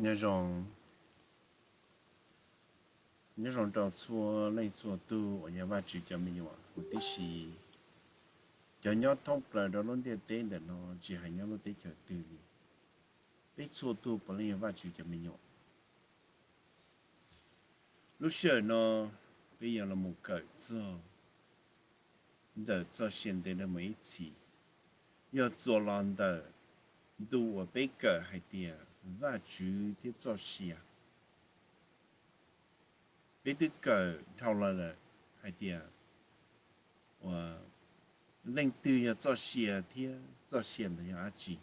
Nyob zoo, nyob zoo rau txhua leej txhua tug uas yog Vajtswv cov me nyuam huv tib si. Cov nyob thoob plaws rau lub ntiaj teb ntawm no, tsis hais nyob lub teb chaws twg li, peb txhua tug puav leej yog Vajtswv cov me nyuam. Lub sij hawm no peb yuav los mus kawm txog ntawm txoj sia ntev dhawv mus ib txhis, yog txuas los ntawm ntu uas peb kawm hais tias Vajtswv thiab txoj sia. Peb twb kawm dhau los lawm hais tias leej twg yog txoj sia thiab txoj sia ntawd yog dab tsi.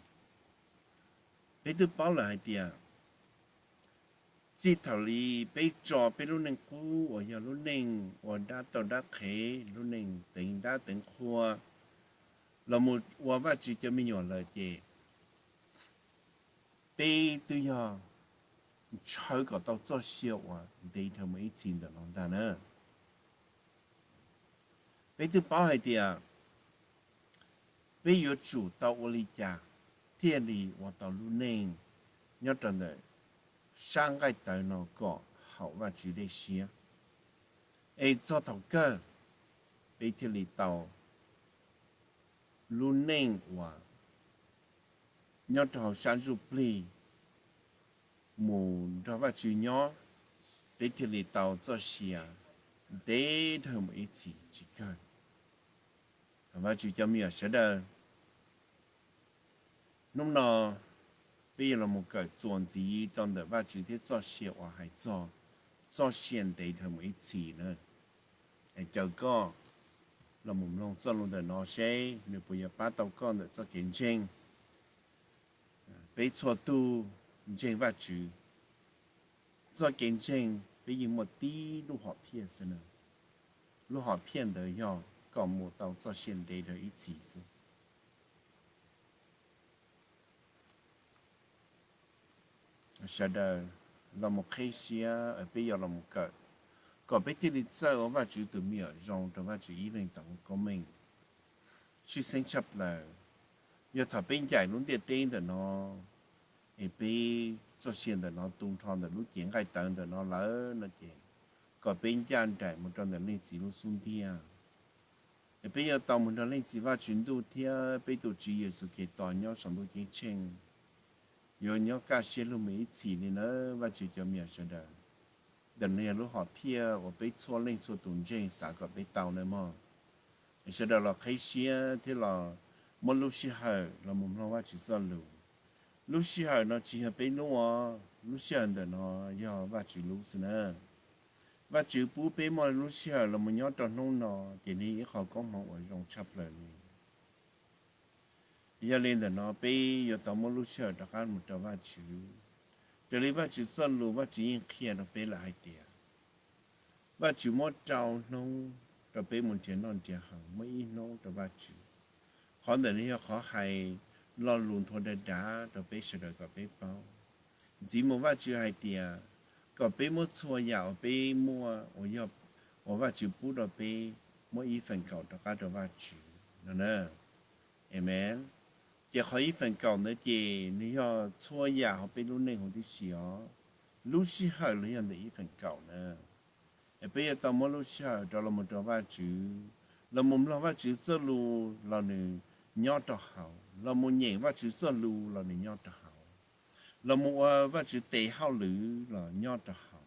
Peb twb paub lawm hais tias txij thaum li peb tso peb lub neej qub uas yog lub neej ua dab tau dab qhev, lub neej teev dab teev qhua, los mus ua Vajtswv cov me nyuam lawm ces peb twb yog ntshaw kom tau txoj sia uas ntev dhawv mus ib txhis ntawm no ntag na. Peb twb paub hais tias peb yuav tsum tau ua li cas thiaj li ua tau lub neej nyob rau ntawm sab nqaij tawv no kom haum Vajtswv dej siab, es txog thaum kawg peb thiaj li tau lub neej uas nyob rau hauv sab ntsuj plig mus nrog Vajtswv nyob, peb thiaj li tau txoj sia ntev dhawv mus ib txhis tsis kawg. Vajtswv cov me nyuam sawv daws, hnub no peb yuav los mus kawm txuas ntxiv rau ntawm Vajtswv thiab txoj sia uas hais txog txoj sia ntev dhawv mus ib txhis na. Caw koj los mus mloog txoj lus ntawm no seb nws puas yuav pab tau koj ntawm txoj kev ntseeg. Peb txhua tug ntseeg Vajtswv, txoj kev ntseeg peb yeej muaj tib lub hom phiaj xwb na. Lub hom phiaj ntawd yog kom mus tau txoj sia ntev dhawv ib txhis xwb. Sawv daws los mus qheb siab, peb yuav los mus kawm kom peb thiaj li txawj ua Vajtswv tus me nyuam zoo rau Vajtswv ib leeg tau ua koob meej. Tshwj xeeb tshaj plaws, yog thaum peb ncaim lub ntiaj teb ntawm no, es peb txoj sia ntawm no tu nrho ntawm lub cev nqaij tawv ntawm no lawm no ces, kom peb ncaj nraim mus rau ntawm Leej Txiv lub xub ntiag, es peb yuav tau mus nrog Leej Txiv Vajtswv ntuj thiab peb tus Tswv Yexus Khetos nyob saum ntuj ceeb tsheej, yuav nyob kaj siab lug mus ib txhis li na Vajtswv cov me nyuam sawv daws. Ntawm no yog lub hom phiaj uas peb txhua leej txhua tus ntseeg xav kom peb tau na mog. Sawv daws los qheb siab thiab los muab lub sij hawm los mus mloog Vajtswv txoj lus. Lub sij hawm no tsis yog peb lub os, lub sij hawm ntawm no yog Vajtswv lub xwb na. Vajtswv pub peb muaj lub sij hawm los mus nyob rau hnub no, ces nws yog ib qho koob hmoov uas zoo tshaj plaws li. Yog li ntawm no peb yuav tau muab lub sij hawm rov qab mus rau Vajtswv. Raws li Vajtswv txoj lus, Vajtswv yeej qhia rau peb lawm hais tias Vajtswv muab rau hnub rau peb mus nrhiav noj nrhiav haus, muab ib hnub rau Vajtswv. Qhov ntawm no yog qhov hais lo lus nthuav dav dav rau peb sawv daws kom peb paub. Ntxiv mus Vajtswv hais tias kom peb muab txhua yam uas peb muaj uas yog uas Vajtswv pub rau peb, muab ib feem kaum rov qab rau Vajtswv no na. Amen. Ces qhov ib feem kaum ntawd ces nws yog txhua yam hauv peb lub neej huv tib si os. Lub sij hawm los yog ntawm ib feem kaum na. Es peb yuav tau muab lub sij hawm rau los mus rau Vajtswv, los mus mloog Vajtswv txoj lus los nws nyob rau hauv, los mus nyeem Vajtswv txoj lus los nws nyob rau hauv, los mus ua Vajtswv tes hauj lwm los nyob rau hauv.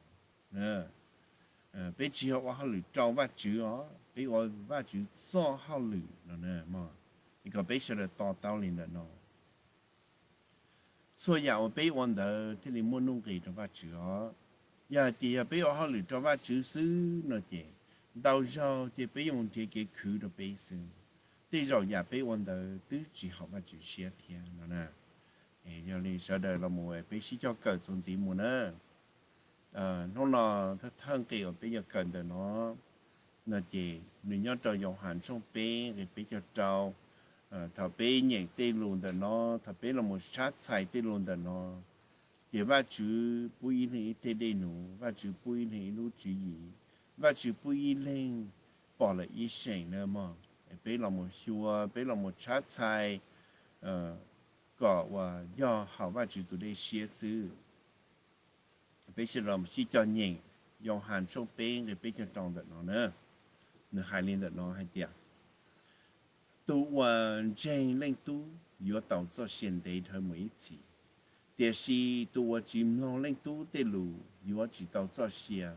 Peb tsis yog ua hauj lwm rau Vajtswv os, peb ua Vajtswv txoj hauj lwm no na. Es kom peb sawv daws to taub li ntawm no, txhua yam uas peb ua ntawd thiaj li muaj nuj nqis rau Vajtswv os. Yog hais tias yog peb ua hauj lwm rau Vajtswv xwb no ces ntau zaug ces peb yuav nrhiav kev khwv rau peb xwb. Tej zaum yam peb ua ntawd twb tsis haum Vajtswv siab thiab no na. Yog li sawv daws los mus peb sib cog kawm txuas ntxiv mus na. Hnub no thawj thawj nqe uas peb yuav kawm ntawm no no ces nws nyob rau Yauhas tshooj peb nqe peb caug rau. Thaum peb nyeem tej lus ntawm no, thaum peb los mus tshab txhais tej lus ntawm no, ces Vajtswv pub ib leeg ib teg dej num, Vajtswv pub ib leeg ib lub tswv yim, Vajtswv pub ib leeg pom lawm ib seem na mog. Peb los mus xyuas, peb los mus tshab txhais kom uas yog haum Vajtswv tus dej siab xwb. Peb sawv daws sib cog nyeem Yauhas tshooj peb nqe peb caug rau ntawm no na. Nws hais li ntawm no hais tias, tus uas ntseeg Leej Tub yuav tau txoj sia ntev dhawv mus ib txhis, tiam sis tus uas tsis mloog Leej Tub tej lus yuav tsis tau txoj sia,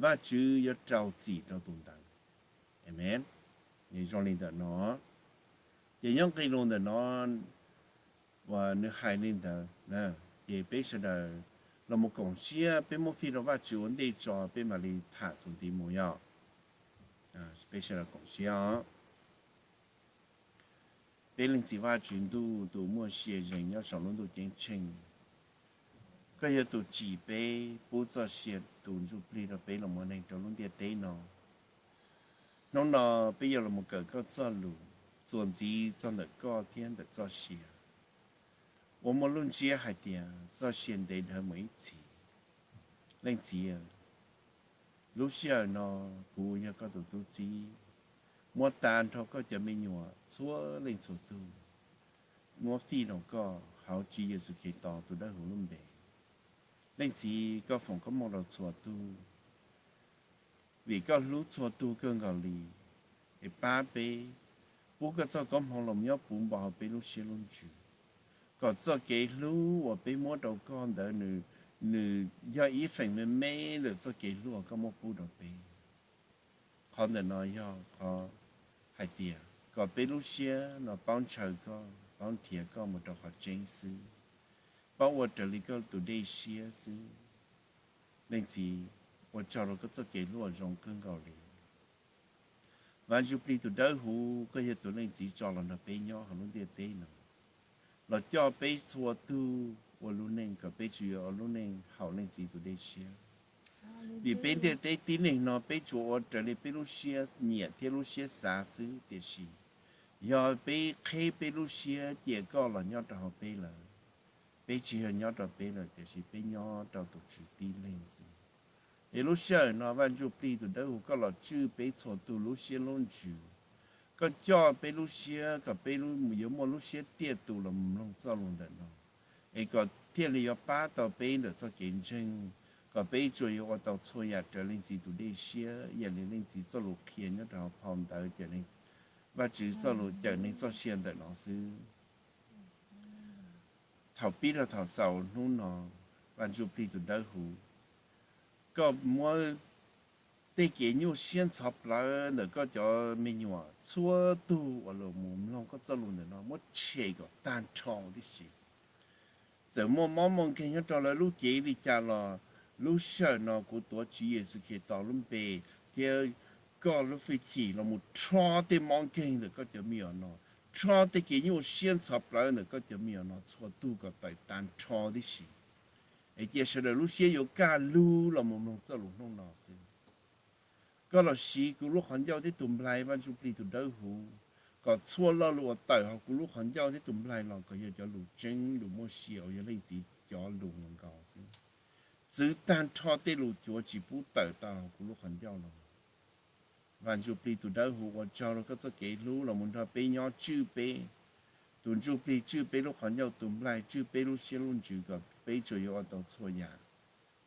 Vajtswv yuav rau txim rau tus ntawd. Amees. Zoo li ntawm no, ces nyob nqe lus ntawm no uas nws hais li ntawd, ces peb sawv daws los mus koom siab, peb muab fij rau Vajtswv ua ntej tso, peb mam li tham txuas ntxiv mus yog. Peb sawv daws koom siab os. Peb Leej Txiv Vajtswv Ntuj tus muaj sia ze nyob saum lub ntuj ceeb tsheej, koj yog tus tsim peb, pub txoj sia tus Ntsuj Plig rau peb los ua neeg rau lub ntiaj teb no. Hnub no peb yuav los mus kawm koj txoj lus, txuas ntxiv txog ntawm koj thiab ntawm txoj sia uas muaj lub ntsiab hais tias txoj sia ntev dhawv mus ib txhis. Leej Txiv, lub sij hawm no kuv yog koj tus tub txib, muab tag nrho koj cov me nyuam txhua leej txhua tug, muab fij rau koj hauv Tswv Yexus Khetos tus dawb huv lub npe. Leej Txiv, koj foom koob hmoov rau txhua tug, vim koj hlub txhua tug kawg nkaus li, es pab peb, pub koj txoj koob hmoov los nyob puv npo hauv peb lub siab lub ntsws, kom txoj kev hlub uas peb muab rau koj ntawd, nws yog ib feem me me ntawm txoj kev hlub uas koj muab pub rau peb. Qhov ntawm no yog qhov hais tias kom peb lub siab no paub ntshaw koj, paub nrhiav koj mus rau qhov tseeb xwb, paub ua raws li koj tus dej siab xwb. Leej Txiv, ua tsaug rau koj txoj kev hlub uas zoo kawg nkaus li. Vaj Ntsuj Plig tus dawb huv, koj yog tus Leej Txiv tso los nrog peb nyob hauv lub ntiaj teb no, los coj peb txhua tug ua lub neej kom peb tsuas yuav ua lub neej haum Leej Txiv tus dej siab. Vim peb ntiaj teb tib neeg no peb tsuas ua raws li peb lub siab nyiam thiab lub siab xav xwb, tiam sis yog peb qheb peb lub siab cia koj los nyob rau hauv peb lawm, peb tsis yog nyob rau peb lawm, tiam sis peb nyob rau tus Tswv tib leeg xwb. Es lub sij hawm no Vaj Ntsuj Plig tus dawb huv, koj los tswj peb txhua tug lub siab lub ntsws, koj coj peb lub siab kom peb yuav muaj lub siab tiaj tus los mloog txoj lus ntawm no, es kom thiaj li yuav pab tau peb ntawm txoj kev ntseeg, kom peb tsuas yuav ua tau txhua yam raws Leej Txiv tus dej siab, yam li Leej Txiv txoj lus qhia nyob rau hauv phau ntawv Vajtswv txoj lus cawm neeg txoj sia ntawm no xwb. Thaum pib rau thaum xaus hnub no, Vaj Ntsuj Plig tus dawb huv, koj muab tej kev nyuaj siab ntxhov plawv ntawm koj cov me nyuam txhua tug uas los mus mloog koj txoj lus ntawm no muab tshem kom tag nrho tib si. Txawm muaj mob muaj nkeeg nyob rau lawv lub cev li cas los, lub sij hawm no kuv tuav Tswv Yexus Khetos lub npe thiab koj lub hwj chim los mus rho tej mob nkeeg ntawm koj cov me nyuam no, rho tej kev nyuaj siab ntxhov plawv ntawm koj cov me nyuam no txhua tug kom tawm tag nrho tib si. Es cia sawv daws lub siab yuav kaj lug los mus mloog txoj lus hnub no xwb. Koj los siv kuv lub qhov ncauj thiab tus nplaig, Vaj Ntsuj Plig tus dawb huv, kom txhua lo lus uas tawm hauv kuv lub qhov ncauj thiab tus nplaig los kom yog cov lus tseeb, lus muaj sia uas yog Leej Txiv cov lus nkaus xwb. Txwv tag nrho tej lus cuav tsis pub tawm tau hauv kuv lub qhov ncauj no. Vaj Ntsuj Plig tus dawb huv, ua tsaug rau koj txoj kev hlub los mus nrog peb nyob, tswj peb. Tus Ntsuj Plig tswj peb lub qhov ncauj, tus nplaig tswj peb lub siab lub ntsws kom peb tsuas yuav ua tau txhua yam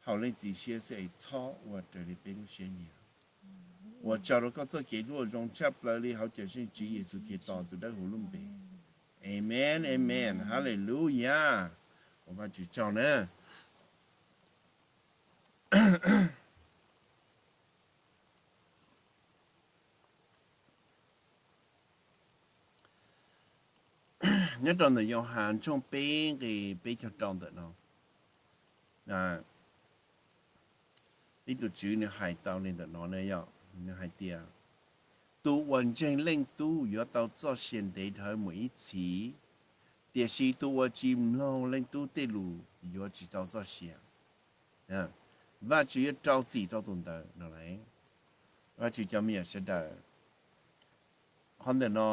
haum Leej Txiv siab xwb es txhob ua raws li peb lub siab nyiam. Ua tsaug rau koj txoj kev hlub uas zoo tshaj plaws li hauv Cawmseej Tswv Yexus Khetos tus dawb huv lub npe. Amees, amees, haleluyas. Ua Vajtswv tsaug na. Nyob rau ntawm Yauhas tshooj peb nqe peb caug rau ntawm no, peb tus Tswv nws hais tau li ntawm no ne yom, nws hais tias, tus uas ntseeg Leej Tub yuav tau txoj sia ntev dhawv mus ib txhis, tiam sis tus uas tsis mloog Leej Tub tej lus yuav tsis tau txoj sia. Vajtswv yuav rau txim rau tus ntawd no lauj. Vajtswv cov me nyuam sawv daws, qhov ntawm no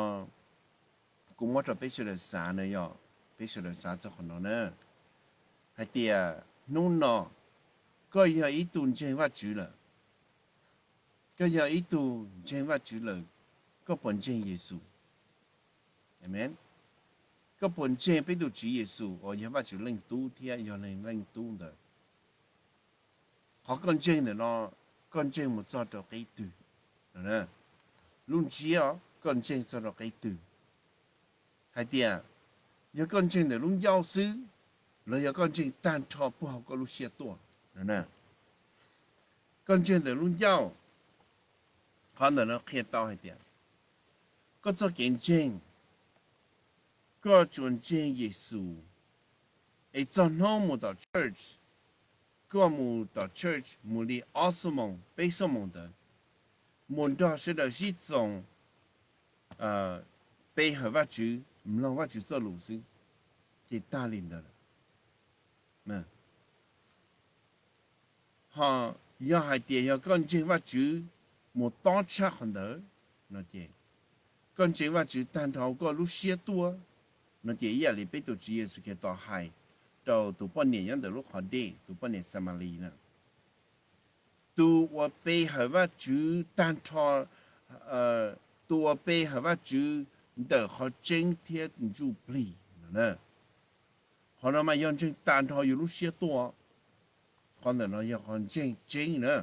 kuv muab rau peb sawv daws xav na yom, peb sawv daws xav txog qhov no na, hais tias hnub no koj yog ib tug ntseeg Vajtswv lawm, koj yog ib tug ntseeg Vajtswv lawm, koj puas ntseeg Yexus? Amees. Koj puas ntseeg peb tus Tswv Yexus uas yog Vajtswv Leej Tub thiab yog neeg Leej Tub ntawd? Qhov koj ntseeg ntawm no, koj ntseeg mus txog rau qib twg? Lub ntsiab, koj ntseeg txog rau qib twg? Hais tias, yog koj ntseeg ntawm lub ncauj xwb, los yog koj ntseeg tag nrho puag hauv koj lub siab tuaj? Koj ntseeg ntawm lub ncauj, qhov ntawm no qhia tau hais tias, koj txoj kev ntseeg, koj tsuas ntseeg Yexus, es txog hnub mus tom church, koj mus tom church mus li ob xuab moos peb xuab moos ntawd, mus nrog sawv daws sib txoos pe hawm Vajtswv, mloog Vajtswv txoj lus xwb, ces tag li ntawd. Ho yog hais tias yog koj ntseeg Vajtswv mus tob tshaj qhov ntawd no ces, koj ntseeg Vajtswv tag nrho koj lub siab tuaj no ces, ib yam li peb tus Tswv Yexus Khetos hais rau tus poj niam nyob ntawm lub qhov dej, tus poj niam Xamalis na, tus uas pe hawm Vajtswv tag nrho, tus uas pe hawm Vajtswv ntawm qhov tseeb thiab ntsuj plig no, qhov no mas yog ntseeg tag nrho yus lub siab tuaj. Qhov ntawm no yog qhov ntseeg tseeb na.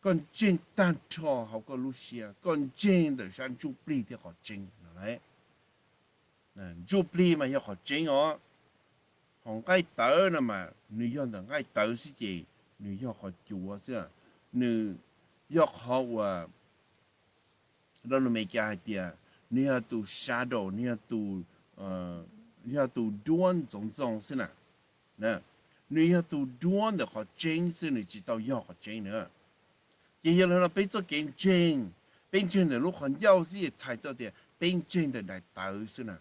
Koj ntseeg tag nrho hauv koj lub siab, koj ntseeg ntawm sab ntsuj plig thiab qhov tseeb no. Ntsuj plig mas yog qhov tseeb os. Hos nqaij tawv no mas nws yog ntawm nqaij tawv xwb ces nws yog qhov cuav xwb. Nws yog qhov uas lus Meskas hais tias nws yog tus shadow, nws yog tus duab ntxoov ntxoo xwb na. Nws yog tus duab ntawm qhov tseeb xwb, nws tsis tau yog qhov tseeb na. Ces yog li no peb txoj kev ntseeg, peb ntseeg ntawm lub qhov ncauj xwb es txhais tau tias peb ntseeg ntawm daim tawv xwb na.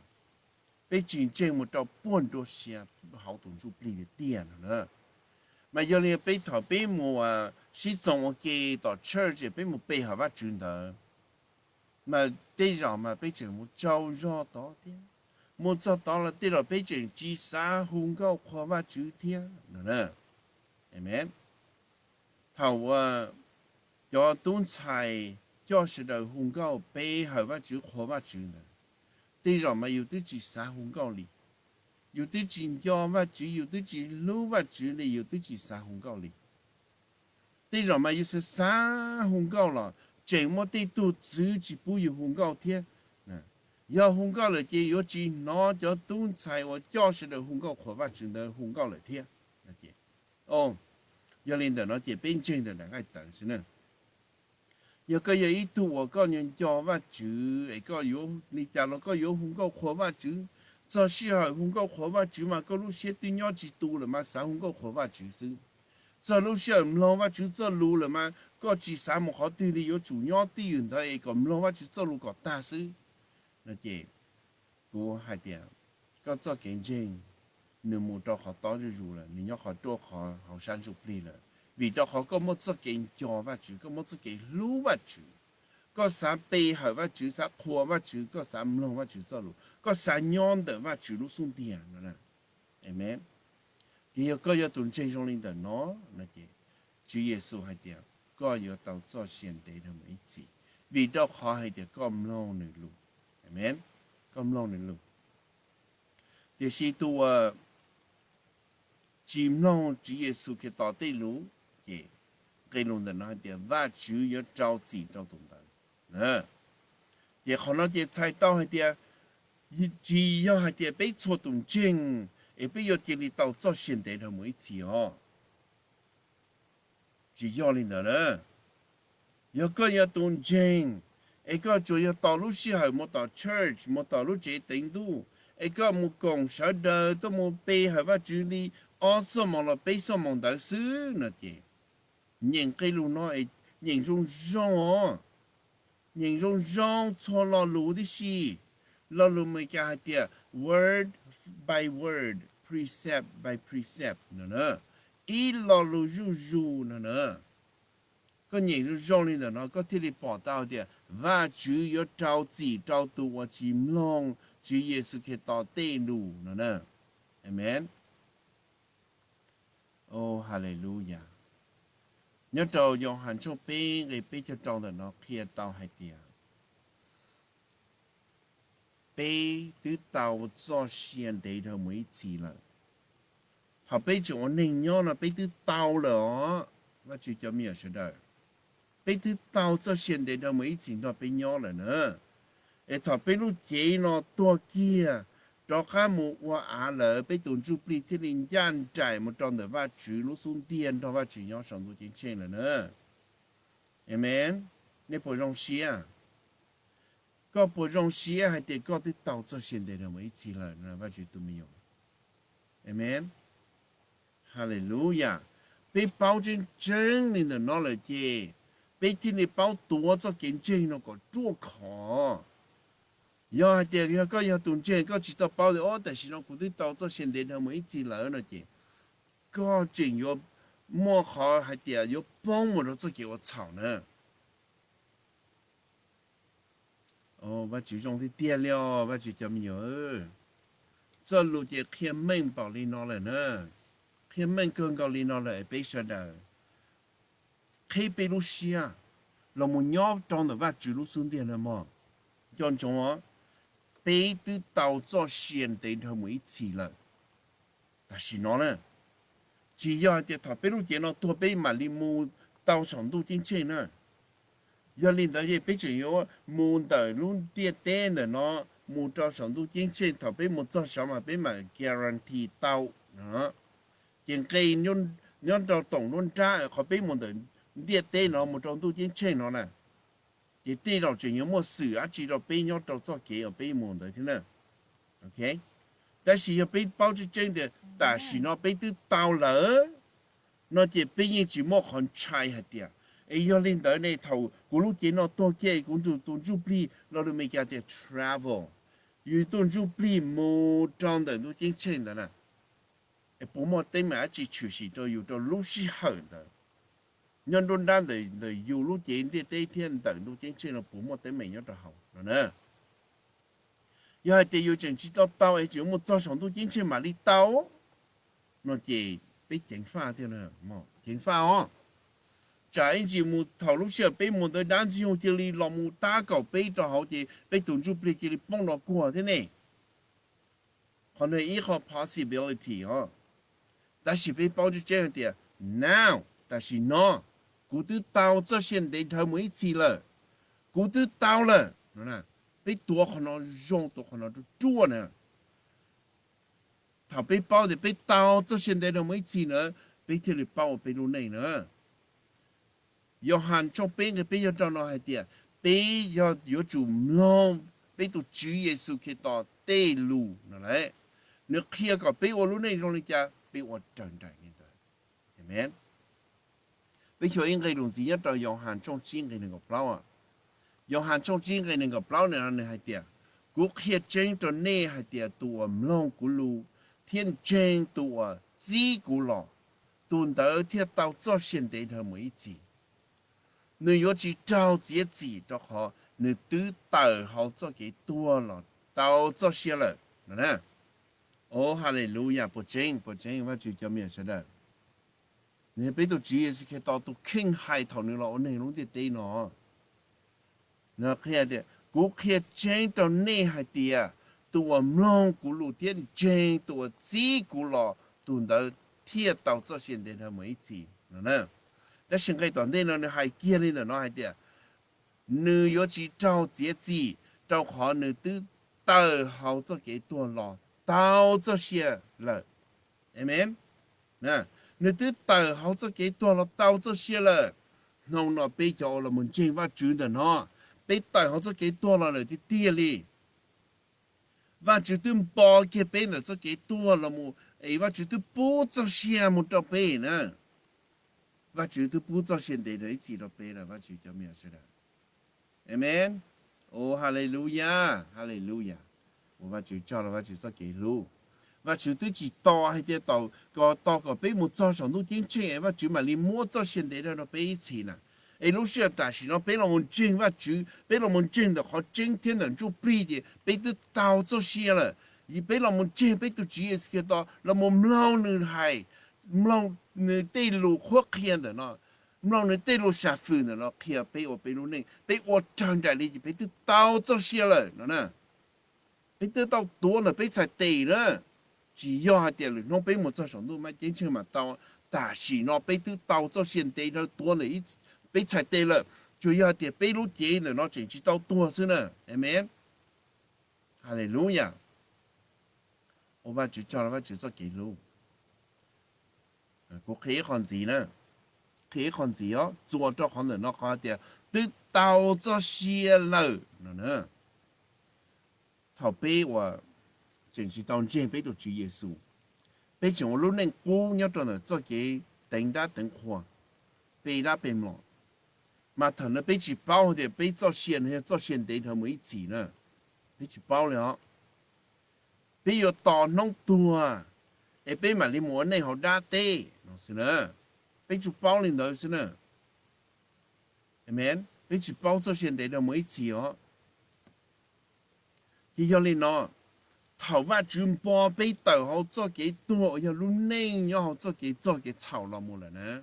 Peb tsis ntseeg mus rau puag nruab siab hauv tus ntsuj plig tiag tiag no na. Mas yog li peb thaum peb mus sib txoos ua ke tom church es peb mus pe hawm Vajtswv ntawd, mas tej zaum mas peb tseem mus tsaug zog tod thiab. Mus txog tod los tej zaum peb tseem tsis xav hu nkauj qhuas Vajtswv thiab no na. Amen. Thaum uas cov tub ntxhais coj sawv daws hu nkauj pe hawm Vajtswv qhuas Vajtswv ntawd, tej zaum mas yus twb tsis xav hu nkauj li. Yus twb tsis nco Vajtswv, yus twb tsis hlub Vajtswv li, yus twb tsis xav hu nkauj li. Tej zaum mas yus xav xav hu nkauj los tseem muaj tej tug txwv tsis pub yus hu nkauj thiab. Yog hu nkauj lawm ces yuav tsis hnov cov tub ntxhais uas coj sawv daws hu nkauj qhuas Vajtswv ntawd hu nkauj lawm thiab. Yog li ntawm no ces peb ntseeg ntawm daim nqaij tawv xwb na. Yog koj yog ib tug uas koj nco nco Vajtswv es koj yuav li cas los koj yuav hu nkauj qhuas Vajtswv. Txog sij hawm hu nkauj qhuas Vajtswv mas koj lub siab twb nyob tsis tu lawm mas xav hu nkauj qhuas Vajtswv xwb. Txog lub sij hawm mloog Vajtswv txoj lus lawm mas koj tsis xav mus qhov twg li, yuav tsum nyob twj ywm ntawd es kom mloog Vajtswv txoj lus kom tag xwb. No ces kuv hais tias koj txoj kev ntseeg nws mus rau qhov tob zuj zus lawm, nws nyob qhov ruaj qhov hauv sab ntsuj plig lawm, vim rau qhov koj muaj txoj kev nco Vajtswv, koj muaj txoj kev hlub Vajtswv. Koj xav pe hawm Vajtswv, xav qhuas Vajtswv, koj xav mloog Vajtswv txoj lus, koj xav nyob ntawm Vajtswv lub xub ntiag no. Amen. Ces yog koj yog tus ntseeg zoo li ntawm no, no ces Tswv Yexus hais tias koj yuav tau txoj sia ntev dhawv mus ib txhis, vim rau qhov hais tias koj mloog nws lus. Amen. Koj mloog nws lus. Tiam sis tus uas tsis mloog Tswv Yexus Khetos tej lus, ces nqe lus ntawm no hais tias Vajtswv yuav rau txim rau tus ntawd. Ces qhov no ces txhais tau hais tias tsis yog hais tias peb txhua tus ntseeg es peb yuav cia li tau txoj sia ntev dhawv mus ib txhis os. Tsis yog li ntawd na. Yog koj yog tus ntseeg es koj tsuas yog tos lub sij hawm mus tom church, mus tom lub tsev teev ntuj, es koj mus koom sawv daws tuaj mus pe hawm Vajtswv li ob xuab moos los peb xuab moos ntawd xwb no ces, nyeem nqe lus no es nyeem zoo zoo os. Nyeem zoo zoo txhua lo lus tib si. Lo lus Meskas hais tias word by word, precept by precept no na. Ib lo lus zuj zus no na. Koj nyeem zoo zoo li ntawm no koj thiaj li pom tau tias Vajtswv yuav rau txim rau tus uas tsis mloog Tswv Yexus Khetos tej lus no na. Amen. Haleluya. Nyob rau Yauhas tshooj peb nqe peb caug rau ntawm no qhia tau hais tias peb twb tau txoj sia ntev dhawv mus ib txhis lawm. Thaum peb tseem ua neeg nyob no peb twb tau lawm os. Vajtswv cov me nyuam sawv daws, peb twb tau txoj sia ntev dhawv mus ib txhis nrog peb nyob lawm na. Es thaum peb lub cev no tuag kiag rov qab mus ua av lawm, peb tus ntsuj plig thiaj li ncaj nraim mus rau ntawm Vajtswv lub xub ntiag nrog Vajtswv nyob saum ntuj ceeb tsheej lawm na. Amees. Nej puas zoo siab? Koj puas zoo siab hais tias koj twb tau txoj sia ntev dhawv mus ib txhis lawm, Vajtswv tus me nyuam? Amees. Haleluyas. Peb paub tseeb tseeb li ntawm no lawm ces peb thiaj li paub tuav txoj kev ntseeg no kom ruaj khov. Yog hais tias yog koj yog tus ntseeg, koj tsis tau paub tias, o, tam sim no kuv twb tau txoj sia ntev dhawv mus ib txhis lawm no ces koj tseem yuav muaj qhov hais tias yuav poob mus rau txoj kev ua txhaum na. Vajtswv zoo tiag tiag li os, Vajtswv cov me nyuam. Txoj lus ces qhia meej npaum li no lawm na, qhia meej kawg nkaus li no lawm es peb sawv daws qhib peb lub siab los mus nyob rau ntawm Vajtswv lub xub ntiag na mog. Nco ntsoov, peb twb tau txoj sia ntev dhawv mus ib txhis lawm. Tam sim no na, tsis yog hais tias thaum peb lub cev no tuag peb mam li mus tau saum ntuj ceeb tsheej na. Yog li ntawd es peb tseem yuav mus ntawm lub ntiaj teb ntawm no mus rau saum ntuj ceeb tsheej, thaum peb mus txog saud mas peb mam guarantee tau. Ces nqe nyob rau toom nruab nrab qhov peb mus ntawm ntiaj teb no mus rau ntuj ceeb tsheej no na, ces tej zaum tseem yuav muaj xwm dab tsi rau peb nyob rau txoj kev uas peb mus ntawd thiab na. Tab sis yog peb paub tseeb tseeb tias tam sim no peb twb tau lawm no ces peb yeej tsis muaj qhov ntshai hais tias, es yog li ntawd ne thaum kuv lub cev no tuag kiag kuv tus ntsuj plig lo lus Meskas tias travel, yus tus ntsuj plig mus rau ntawm ntuj ceeb tsheej ntawd na, es puas muaj teeb meem dab tsi tshwm sim rau yus rau lub sij hawm ntawd, nyob nruab nrab ntawm yus lub cev ntiaj teb thiab ntawm ntuj ceeb tsheej no puas muaj teeb meem nyob rau hauv no na? Yog hais tias yus tseem tsis tau tau es tseem yuav mus txog saum ntuj ceeb tsheej mam li tau no ces peb ceev faj thiab, ceev faj os. Tsam ib ntsis mus thaum lub sij hawm peb mus ntawd dab ntxwg nyoog cia li los mus tab kaum peb rau hauv ces peb tus ntsuj plig cia li poob nrov kuag thiab ne. Qhov no ib qho possibility os. Tab sis peb paub tseeb tseeb hais tias now, tam sim no, kuv twb tau txoj sia ntev dhawv mus ib txhis lawm. Kuv twb tau lawm. Peb tuav qhov no zoo, tuav qhov no ruaj ruaj na. Thaum peb paub tias peb tau txoj sia ntev dhawv mus ib txhis na, peb thiaj li paub ua peb lub neej na. Yauhas tshooj peb nqe peb yog rau no hais tias peb yog yuav tsum mloog peb tus Tswv Yexus Khetos tej lus no lawm. Nws qhia kom peb ua lub neej zoo li cas peb ua raws nraim li ntawd. Amees. Peb xyuas ib nqe lus ntxiv nyob rau Yauhas tshooj tsib nqe nees nkaum plaub. Yauhas tshooj tsib nqe nees nkaum plaub no nws hais tias, kuv qhia tseeb rau nej hais tias tus uas mloog kuv lus thiab ntseeg tus uas txib kuv los, tus ntawd thiaj tau txoj sia ntev dhawv mus ib txhis. Nws yuav tsis raug txiav txim rau qhov nws twb tawm hauv txoj kev tuag los tau txoj sia lawm no na. O, haleluyas, puas tseeb, puas tseeb Vajtswv cov me nyuam sawv daws? Nws yog peb tus Tswv Yexus Khetos tus kheej hais thaum nws los ua neeg lub ntiaj teb no. Nws qhia tias, kuv qhia tseeb rau nej hais tias tus uas mloog kuv lus thiab ntseeg tus uas txib kuv los, tus ntawd thiaj tau txoj sia ntev dhawv mus ib txhis no na. Tab sis nqe tom ntej no nws hais kiag li ntawm no hais tias, nws yuav tsis raug txiav txim rau qhov nws twb tawm hauv txoj kev tuag los tau txoj sia lawm. Amees. Nws twb tawm hauv txoj kev tuag los tau txoj sia lawm. Hnub no peb cov uas los mus ntseeg Vajtswv ntawm no, peb tawm hauv txoj kev tuag los lawm tiag tiag li. Vajtswv twb npo kiag peb ntawm txoj kev tuag los mus, es Vajtswv twb pub txoj sia mus rau peb na. Vajtswv twb pub txoj sia ntev dhawv ib txhis rau peb lawm, Vajtswv cov me nyuam sawv daws. Amees. O, haleluyas, haleluyas. Ua Vajtswv tsaug rau Vajtswv txoj kev hlub. Vajtswv twb tsis tos hais tias kom tos kom peb mus txog saum ntuj ceeb tsheej es Vajtswv mam li muab txoj sia ntev dhawv rau peb ib txhis na. Es lub sij hawm tam sim no peb los mus ntseeg Vajtswv, peb los mus ntseeg ntawm qhov tseeb thiab ntawm ntsuj plig ces peb twb tau txoj sia lawm. Peb los mus ntseeg peb tus Tswv Yexus Khetos, los mus mloog nws hais, mloog nws tej lus qhuab qhia ntawm no, mloog nws tej lus sam fwm ntawm no qhia peb ua peb lub neej, peb ua raws nraim li ces peb twb tau txoj sia lawm no na. Peb twb tau tuav ntawm peb txhais tes na. Tsis yog hais tias lwm hnub peb mus txog saum ntuj ceeb tsheej mam tau, Tam sim no peb twb tau txoj sia ntev dhawv tuav ntawm peb txhais tes lawm, tsuas yog hais tias peb lub cev ntawm no tseem tsis tau tuag xwb na. Amees. Haleluyas. Ua Vajtswv tsaug, Vajtswv txoj kev hlub. Kuv qhia ib qho ntxiv na, qhia ib qho ntxiv os, txuas rau qhov ntawm no qhov tias twb tau txoj sia lawm no. Thaum peb uas tseem tsis tau ntseeg peb tus Tswv Yexus, peb tseem ua lub neej qub nyob rau ntawm txoj kev teev dab teev qhua, pe dab pe mlom, mas thaum no peb tsis paub hais tias peb txoj sia no yog txoj sia ntev dhawv mus ib txhis na. Peb tsis paub li os. Peb yuav tos hnub tuag es peb mam li mus ua neej hauv dab teb no xwb na. Peb tsuas paub li ntawd xwb na. Amees. Peb tsis paub txoj sia ntev dhawv mus ib txhis os. Ces yog li no, thaum Vajtswv npo peb tawm hauv txoj kev tuag uas yog lub neej nyob hauv txoj kev txog kev txhaum los mus lawm na,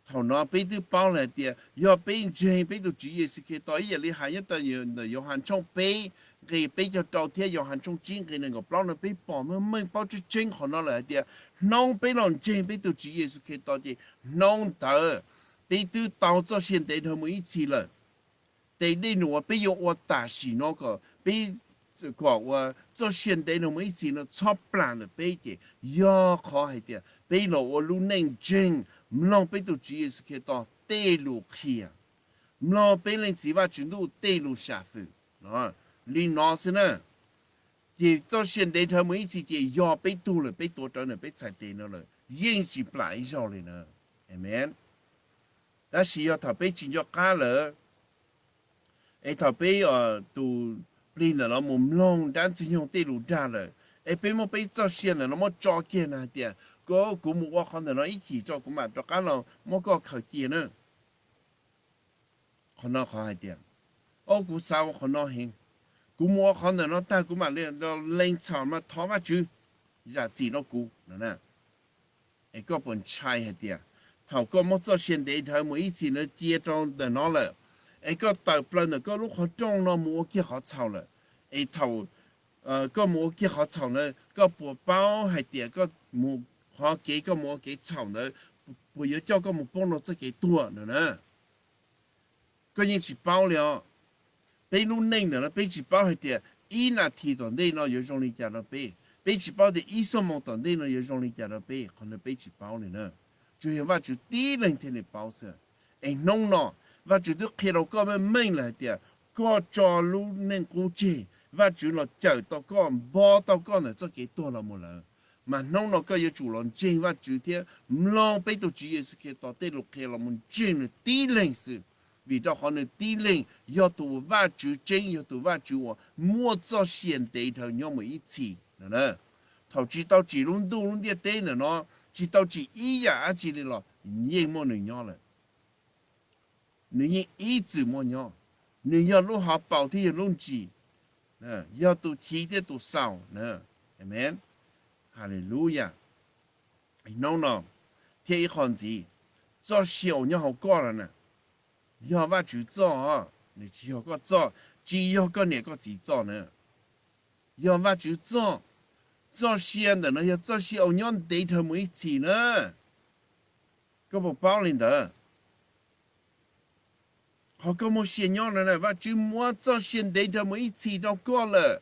thaum no peb twb paub lawm hais tias yog peb ntseeg peb tus Tswv Yexus Khetos ib yam li hais nyob ntawm Yauhas tshooj peb nqe peb caug rau thiab Yauhas tshooj tsib nqe nees nkaum plaub no peb pom meej meej paub tseeb tseeb qhov no lawm hais tias hnub peb los ntseeg peb tus Tswv Yexus Khetos ces hnub ntawd peb twb tau txoj sia ntev dhawv mus ib txhis lawm. Tes dej num uas peb yuav ua tam sim no kom peb, kom uas txoj sia ntev dhawv mus ib txhis no txhob plam ntawm peb ces yog qhov hais tias peb los ua lub neej ntseeg, mloog peb tus Tswv Yexus Khetos tej lus qhia, mloog peb Leej Txiv Vajtswv Ntuj tej lus sam hwm li no xwb na. Ces txoj sia ntev dhawv mus ib txhis ces yog peb tug lawm, peb tuav rawv ntawm peb txhais tes no lawm, yeej tsis plam ib zaug li na. Amees. Tab sis yog thaum peb tsis nco qab lawm, es thaum peb tus plig ntawm no mus mloog dab ntxwg nyoog tej lus dag lawm, es peb muab peb txoj sia ntawm no muab tso kiag na hais tias, kuv mus ua qhov ntawm no ib chim tso kuv mam rov qab los muab koj khaws cia na. Qhov no qhov hais tias, o kuv xav ua qhov no heev, kuv mus ua qhov ntawm no tag kuv mam li lees txhaum mas thov Vajtswv zam txim rau kuv no. Es koj puas ntshai hais tias thaum koj muab txoj sia ntev dhawv mus ib txhis no cia rau ntawm no lawm, es koj tawm plaws ntawm koj lub qhov rooj no mus ua kiag qhov txhaum lawm, es thaum koj mus ua kiag qhov txhaum na, koj puas paub hais tias koj mus qhov kev, koj mus ua kev txhaum ntawd puas yuav coj koj mus poob rau txoj kev tuag no na? Koj yeej tsis paub li os. Peb lub neej ntawm no peb tsis paub hais tias ib nas this tom ntej no yuav zoo li cas rau peb, peb tsis paub tias ib xuab moos tom ntej no yuav zoo li cas rau peb, qhov no peb tsis paub li na. Tsuas yog Vajtswv tib leeg thiaj li paub xwb. Es hnub no Vajtswv twb qhia rau koj meej meej lawm hais tias koj tso lub neej qub tseg, Vajtswv los cawm tau koj, npo tau koj ntawm txoj kev tuag los mus lawm. Mas hnub no koj yuav tsum los ntseeg Vajtswv thiab mloog peb tus Tswv Yexus Khetos tej lus qhia los mus ntseeg nws tib leeg xwb, vim rau qhov nws tib leeg yog tus Vajtswv tseeb, yog tus Vajtswv uas muaj txoj sia ntev dhawv nyob mus ib txhis no. Thaum tsis tau tsim lub ntuj lub ntiaj teb ntawm no, tsis tau tsim ib yam dab tsi li los yeej muaj nws nyob lawm. Nws yeej ib txwm muaj nyob. Nws yog lub hauv paus thiab yog lub ntsis, yog tus chiv thiab tus xaus. Amees. Haleluyas. Hnub no thiab ib qho ntxiv, txoj sia uas nyob hauv koj no na, yog Vajtswv txoj, nws tsis yog koj txoj, tsis yog koj niam koj txiv txoj na, yog Vajtswv txoj. Txoj sia ntawm no yog txoj sia uas nyob ntev dhawv mus ib txhis na. Koj puas paub li ntawd? Qhov koj muaj sia nyob no na, Vajtswv muab txoj sia ntev dhawv mus ib txhis rau koj lawm.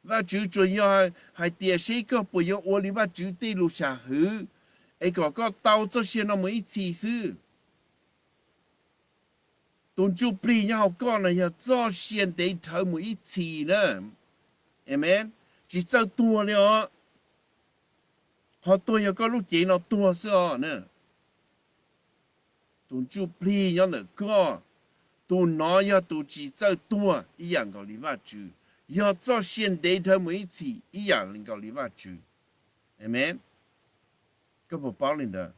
Vajtswv tsuas yog hais tias seb koj puas yuav ua li Vajtswv tej lus sam hwm, es kom koj tau txoj sia no mus ib txhis xwb. Tus ntsuj plig nyob hauv koj no yog txoj sia ntev dhawv mus ib txhis na. Amees. Tsis txawj tuag li os. Qhov tuag yog koj lub cev no tuag xwb os na. Tus ntsuj plig nyob ntawm koj, tus no yog tus tsis txawj tuag ib yam nkaus li Vajtswv, yog txoj sia ntev dhawv mus ib txhis ib yam nkaus li Vajtswv. Amees. Koj puas paub li ntawd?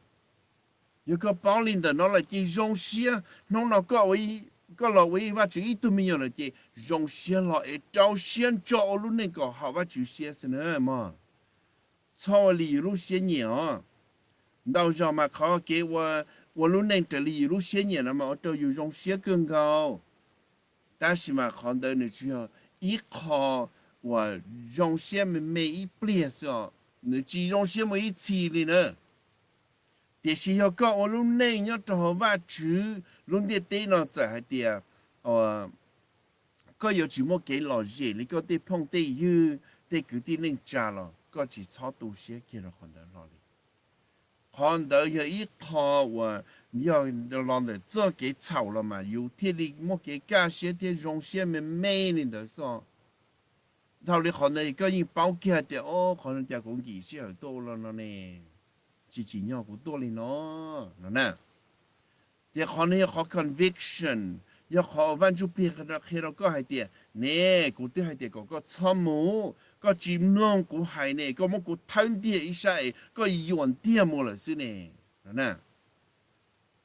Yog koj paub li ntawm no lawm ces zoo siab. Hnub no koj los ua Vajtswv ib tug me nyuam lawm ces zoo siab hlo es rau siab ntso ua lub neej kom haum Vajtswv siab xwb na mog. Txhob ua li yus lub siab nyiam os. Ntau zaus mas qhov kev ua lub neej raws li yus lub siab nyiam no mas ua rau yus zoo siab kawg nkaus. Tab sis mas qhov ntawd nws tsuas yog ib qho uas zoo siab me me ib pliag xwb os, nws tsis zoo siab mus ib txhis li na. Tiam sis yog koj ua lub neej nyob rau hauv Vajtswv, lub ntiaj teb no txawm hais tias koj yuav tsis muaj kev lom zem li koj tej phooj tej ywg, tej kwv tij neej tsa los koj tsis txhob tu siab kiag rau qhov ntawd hlo li. Qhov ntawd yog ib qho uas yog los ntawm txoj kev txhaum los mas yus thiaj li muaj kev kaj siab thiab zoo siab me me li ntawd xwb. Dhau li qhov ntawd koj yeej paub kiag tias, o, qhov no cas kuv nkim sij hawm tuaj ua li no ne, tsis tsim nyog kuv tuaj li no, no na. Ces qhov no yog qhov conviction, yog qhov Vaj Ntsujplig qhia rau koj hais tias, ne, kuv twb hais tias kom koj txhob mus, koj tsis mloog kuv hais ne, koj muab kuv thawb ntiag ib sab es koj yuam ntiag mus lawm xwb ne, no na.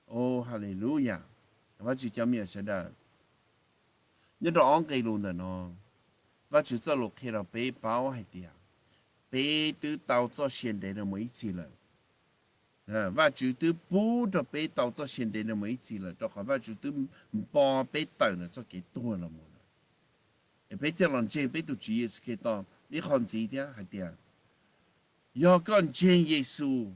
O, haleluya. Vajtswv cov me nyuam sawv daws, nyob rau ob nqe lus ntawm no, Vajtswv txoj lus qhia rau peb paub hais tias peb twb tau txoj sia ntev rau mus ib txhis lawm. Vajtswv twb pub rau peb tau txoj sia ntev rau mus ib txhis lawm, rau qhov Vajtswv twb npo peb tawm ntawm txoj kev tuag los mus lawm. Es peb thiaj los ntseeg peb tus Tswv Yexus Khetos ib qho ntxiv thiab hais tias, yog koj ntseeg Yexus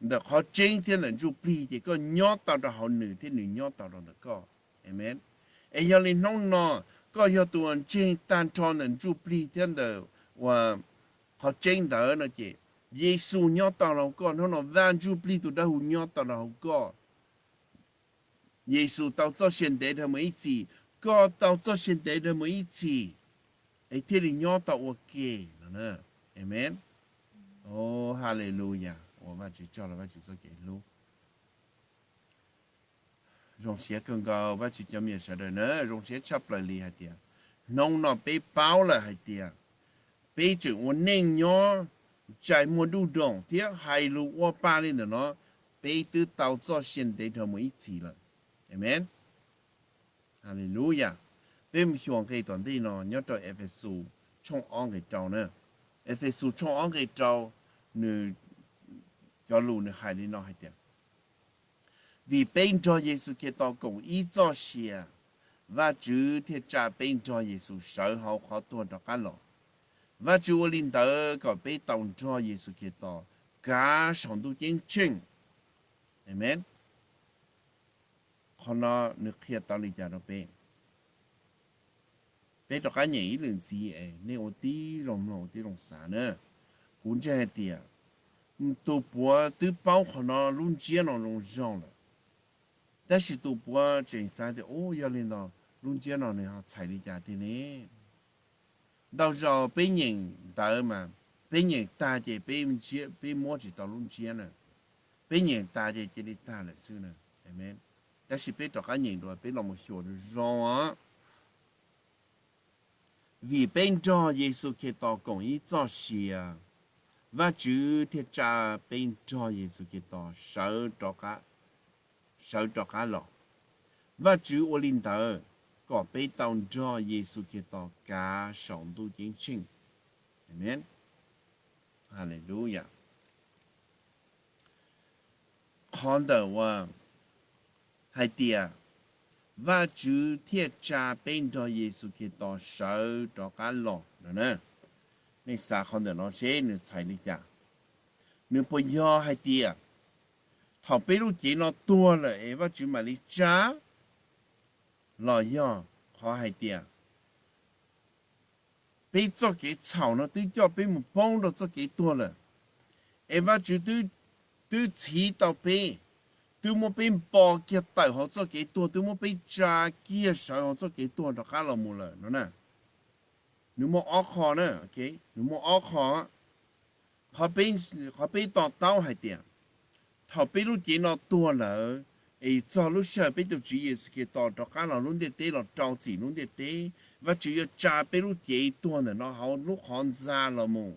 ntawm qhov tseeb thiab ntawm ntsuj plig ces koj nyob tau rau hauv nws thiab nws nyob tau rau ntawm koj. Amen. Es yog li hnub no koj yog tus uas ntseeg tag nrho ntawm ntsuj plig thiab ntawm uas qhov tseeb ntawd no ces Yexus nyob tau rau hauv koj, hnub no Vaj Ntsuj Plig tus dawb huv nyob tau rau hauv koj. Yexus tau txoj sia ntev dhawv mus ib txhis, koj tau txoj sia ntev dhawv mus ib txhis, es thiaj li nyob tau ua ke no. Amen. O, haleluya, ua Vajtswv tsaug los Vajtswv txoj kev hlub. Zoo siab kawg nkaus Vajtswv cov me nyuam sawv daws na, zoo siab tshaj plaws li hais tias hnub no peb paub lawm hais tias peb tseem ua neej nyob ntsais muag duj doom thiab hais lus ua pa li ntawm no, peb twb tau txoj sia ntev dhawv mus ib txhis lawm. Amen. Haleluya. Peb mus xyuas nqe tom ntej no nyob rau Efexus tshooj ob nqe rau na. Efexus tshooj ob nqe rau, nws cov lus nws hais li no hais tias, vim peb nrog Yexus Khetos koom ib txoj sia, Vajtswv thiaj tsa peb nrog Yexus sawv hauv qhov tuag rov qab los. Vajtswv ua li ntawd kom peb tau nrog Yexus Khetos kav saum ntuj ceeb tsheej. Amen. Qhov no nws qhia tau li cas rau peb? Peb rov qab nyeem ib lwm ntxiv es nej ua tib zoo mloog ua tib zoo xav na. Kuv ntseeg hais tias tus puav twb paub qhov no lub ntsiab no zoo zoo lawm, tab sis tus puav tseem xav tias, u, yog li no lub ntsiab no nws ho txhais li cas tiag ne? Ntau zaus peb nyeem ntawv mas peb nyeem tag ces peb muab tsis tau lub ntsiab na, peb nyeem tas ces cia li tag lawm xwb na. Amen. Tab sis peb rov qab nyeem dua, peb los mus xyuas zoo os. Vim peb nrog Yexus Khetos koom ib txoj sia, Vajtswv thiaj tsa peb nrog Yexus Khetos sawv rov qab los. Vajtswv ua li ntawd kom peb tau nrog Yexus Khetos kav saum ntuj ceeb tsheej. Amen. Haleluya. Qhov ntawm uas hais tias Vajtswv thiaj tsa peb nrog Yexus Khetos sawv rov qab los no na, nej xav qhov ntawm no seb nws txhais li cas? Nws puas yog hais tias thaum peb lub cev no tuag lawm es Vajtswv mam li tsa, los yog qhov hais tias peb txoj kev txhaum no twb coj peb mus poob rau txoj kev tuag lawm, es Vajtswv twb txhiv tau peb, twb muab peb npo kiag tawm hauv txoj kev tuag, twb muab peb tsa kiag sawv hauv txoj kev tuag rov qab los mus lawm no na? Nws muaj ob qho na, nws muaj ob qho. Qhov peb to taub hais tias thaum peb lub cev no tuag lawm, es txog lub sij hawm peb tus Tswv Yexus Khetos rov qab los lub ntiaj teb los rau txim lub ntiaj teb, Vajtswv yuav tsa peb lub cev tuag ntawm no hauv lub qhov ntxa los mus,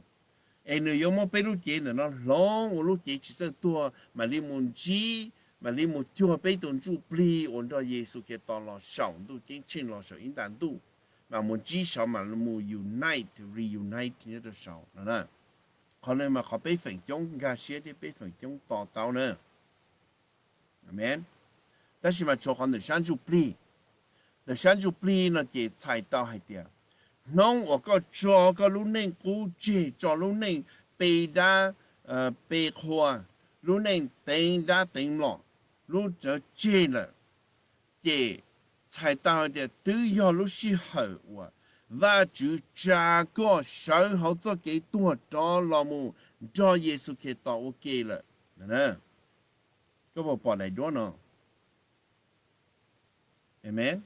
es nws yuav muab peb lub cev ntawm no hloov ua lub cev tsis txawj tuag mam li mus ntsib, mam li mus cuag peb tus ntsuj plig uas nrog Yexus Khetos los saum ntuj ceeb tsheej los saum ib nta ntuj, mam mus ntsib saud mam mus unite, reunite nyob rau saud no na. Qhov no mas qhov peb feem coob nkag siab thiab peb feem coob to taub na. Amen. Tab sis mas tshuav qhov ntawm sab ntsuj plig. Ntawm sab ntsuj plig no ces txhais tau hais tias hnub uas koj tso koj lub neej qub tseg, tso lub neej pe dab pe qhua, lub neej teev dab teev mlom, lub tsawv tseg lawm, ces txhais tau hais tias twb yog lub sij hawm uas Vajtswv tsa koj sawv hauv txoj kev tuag rov los mus nrog Yexus Khetos ua ke lawm. Koj puas pom daim duab no? Amen.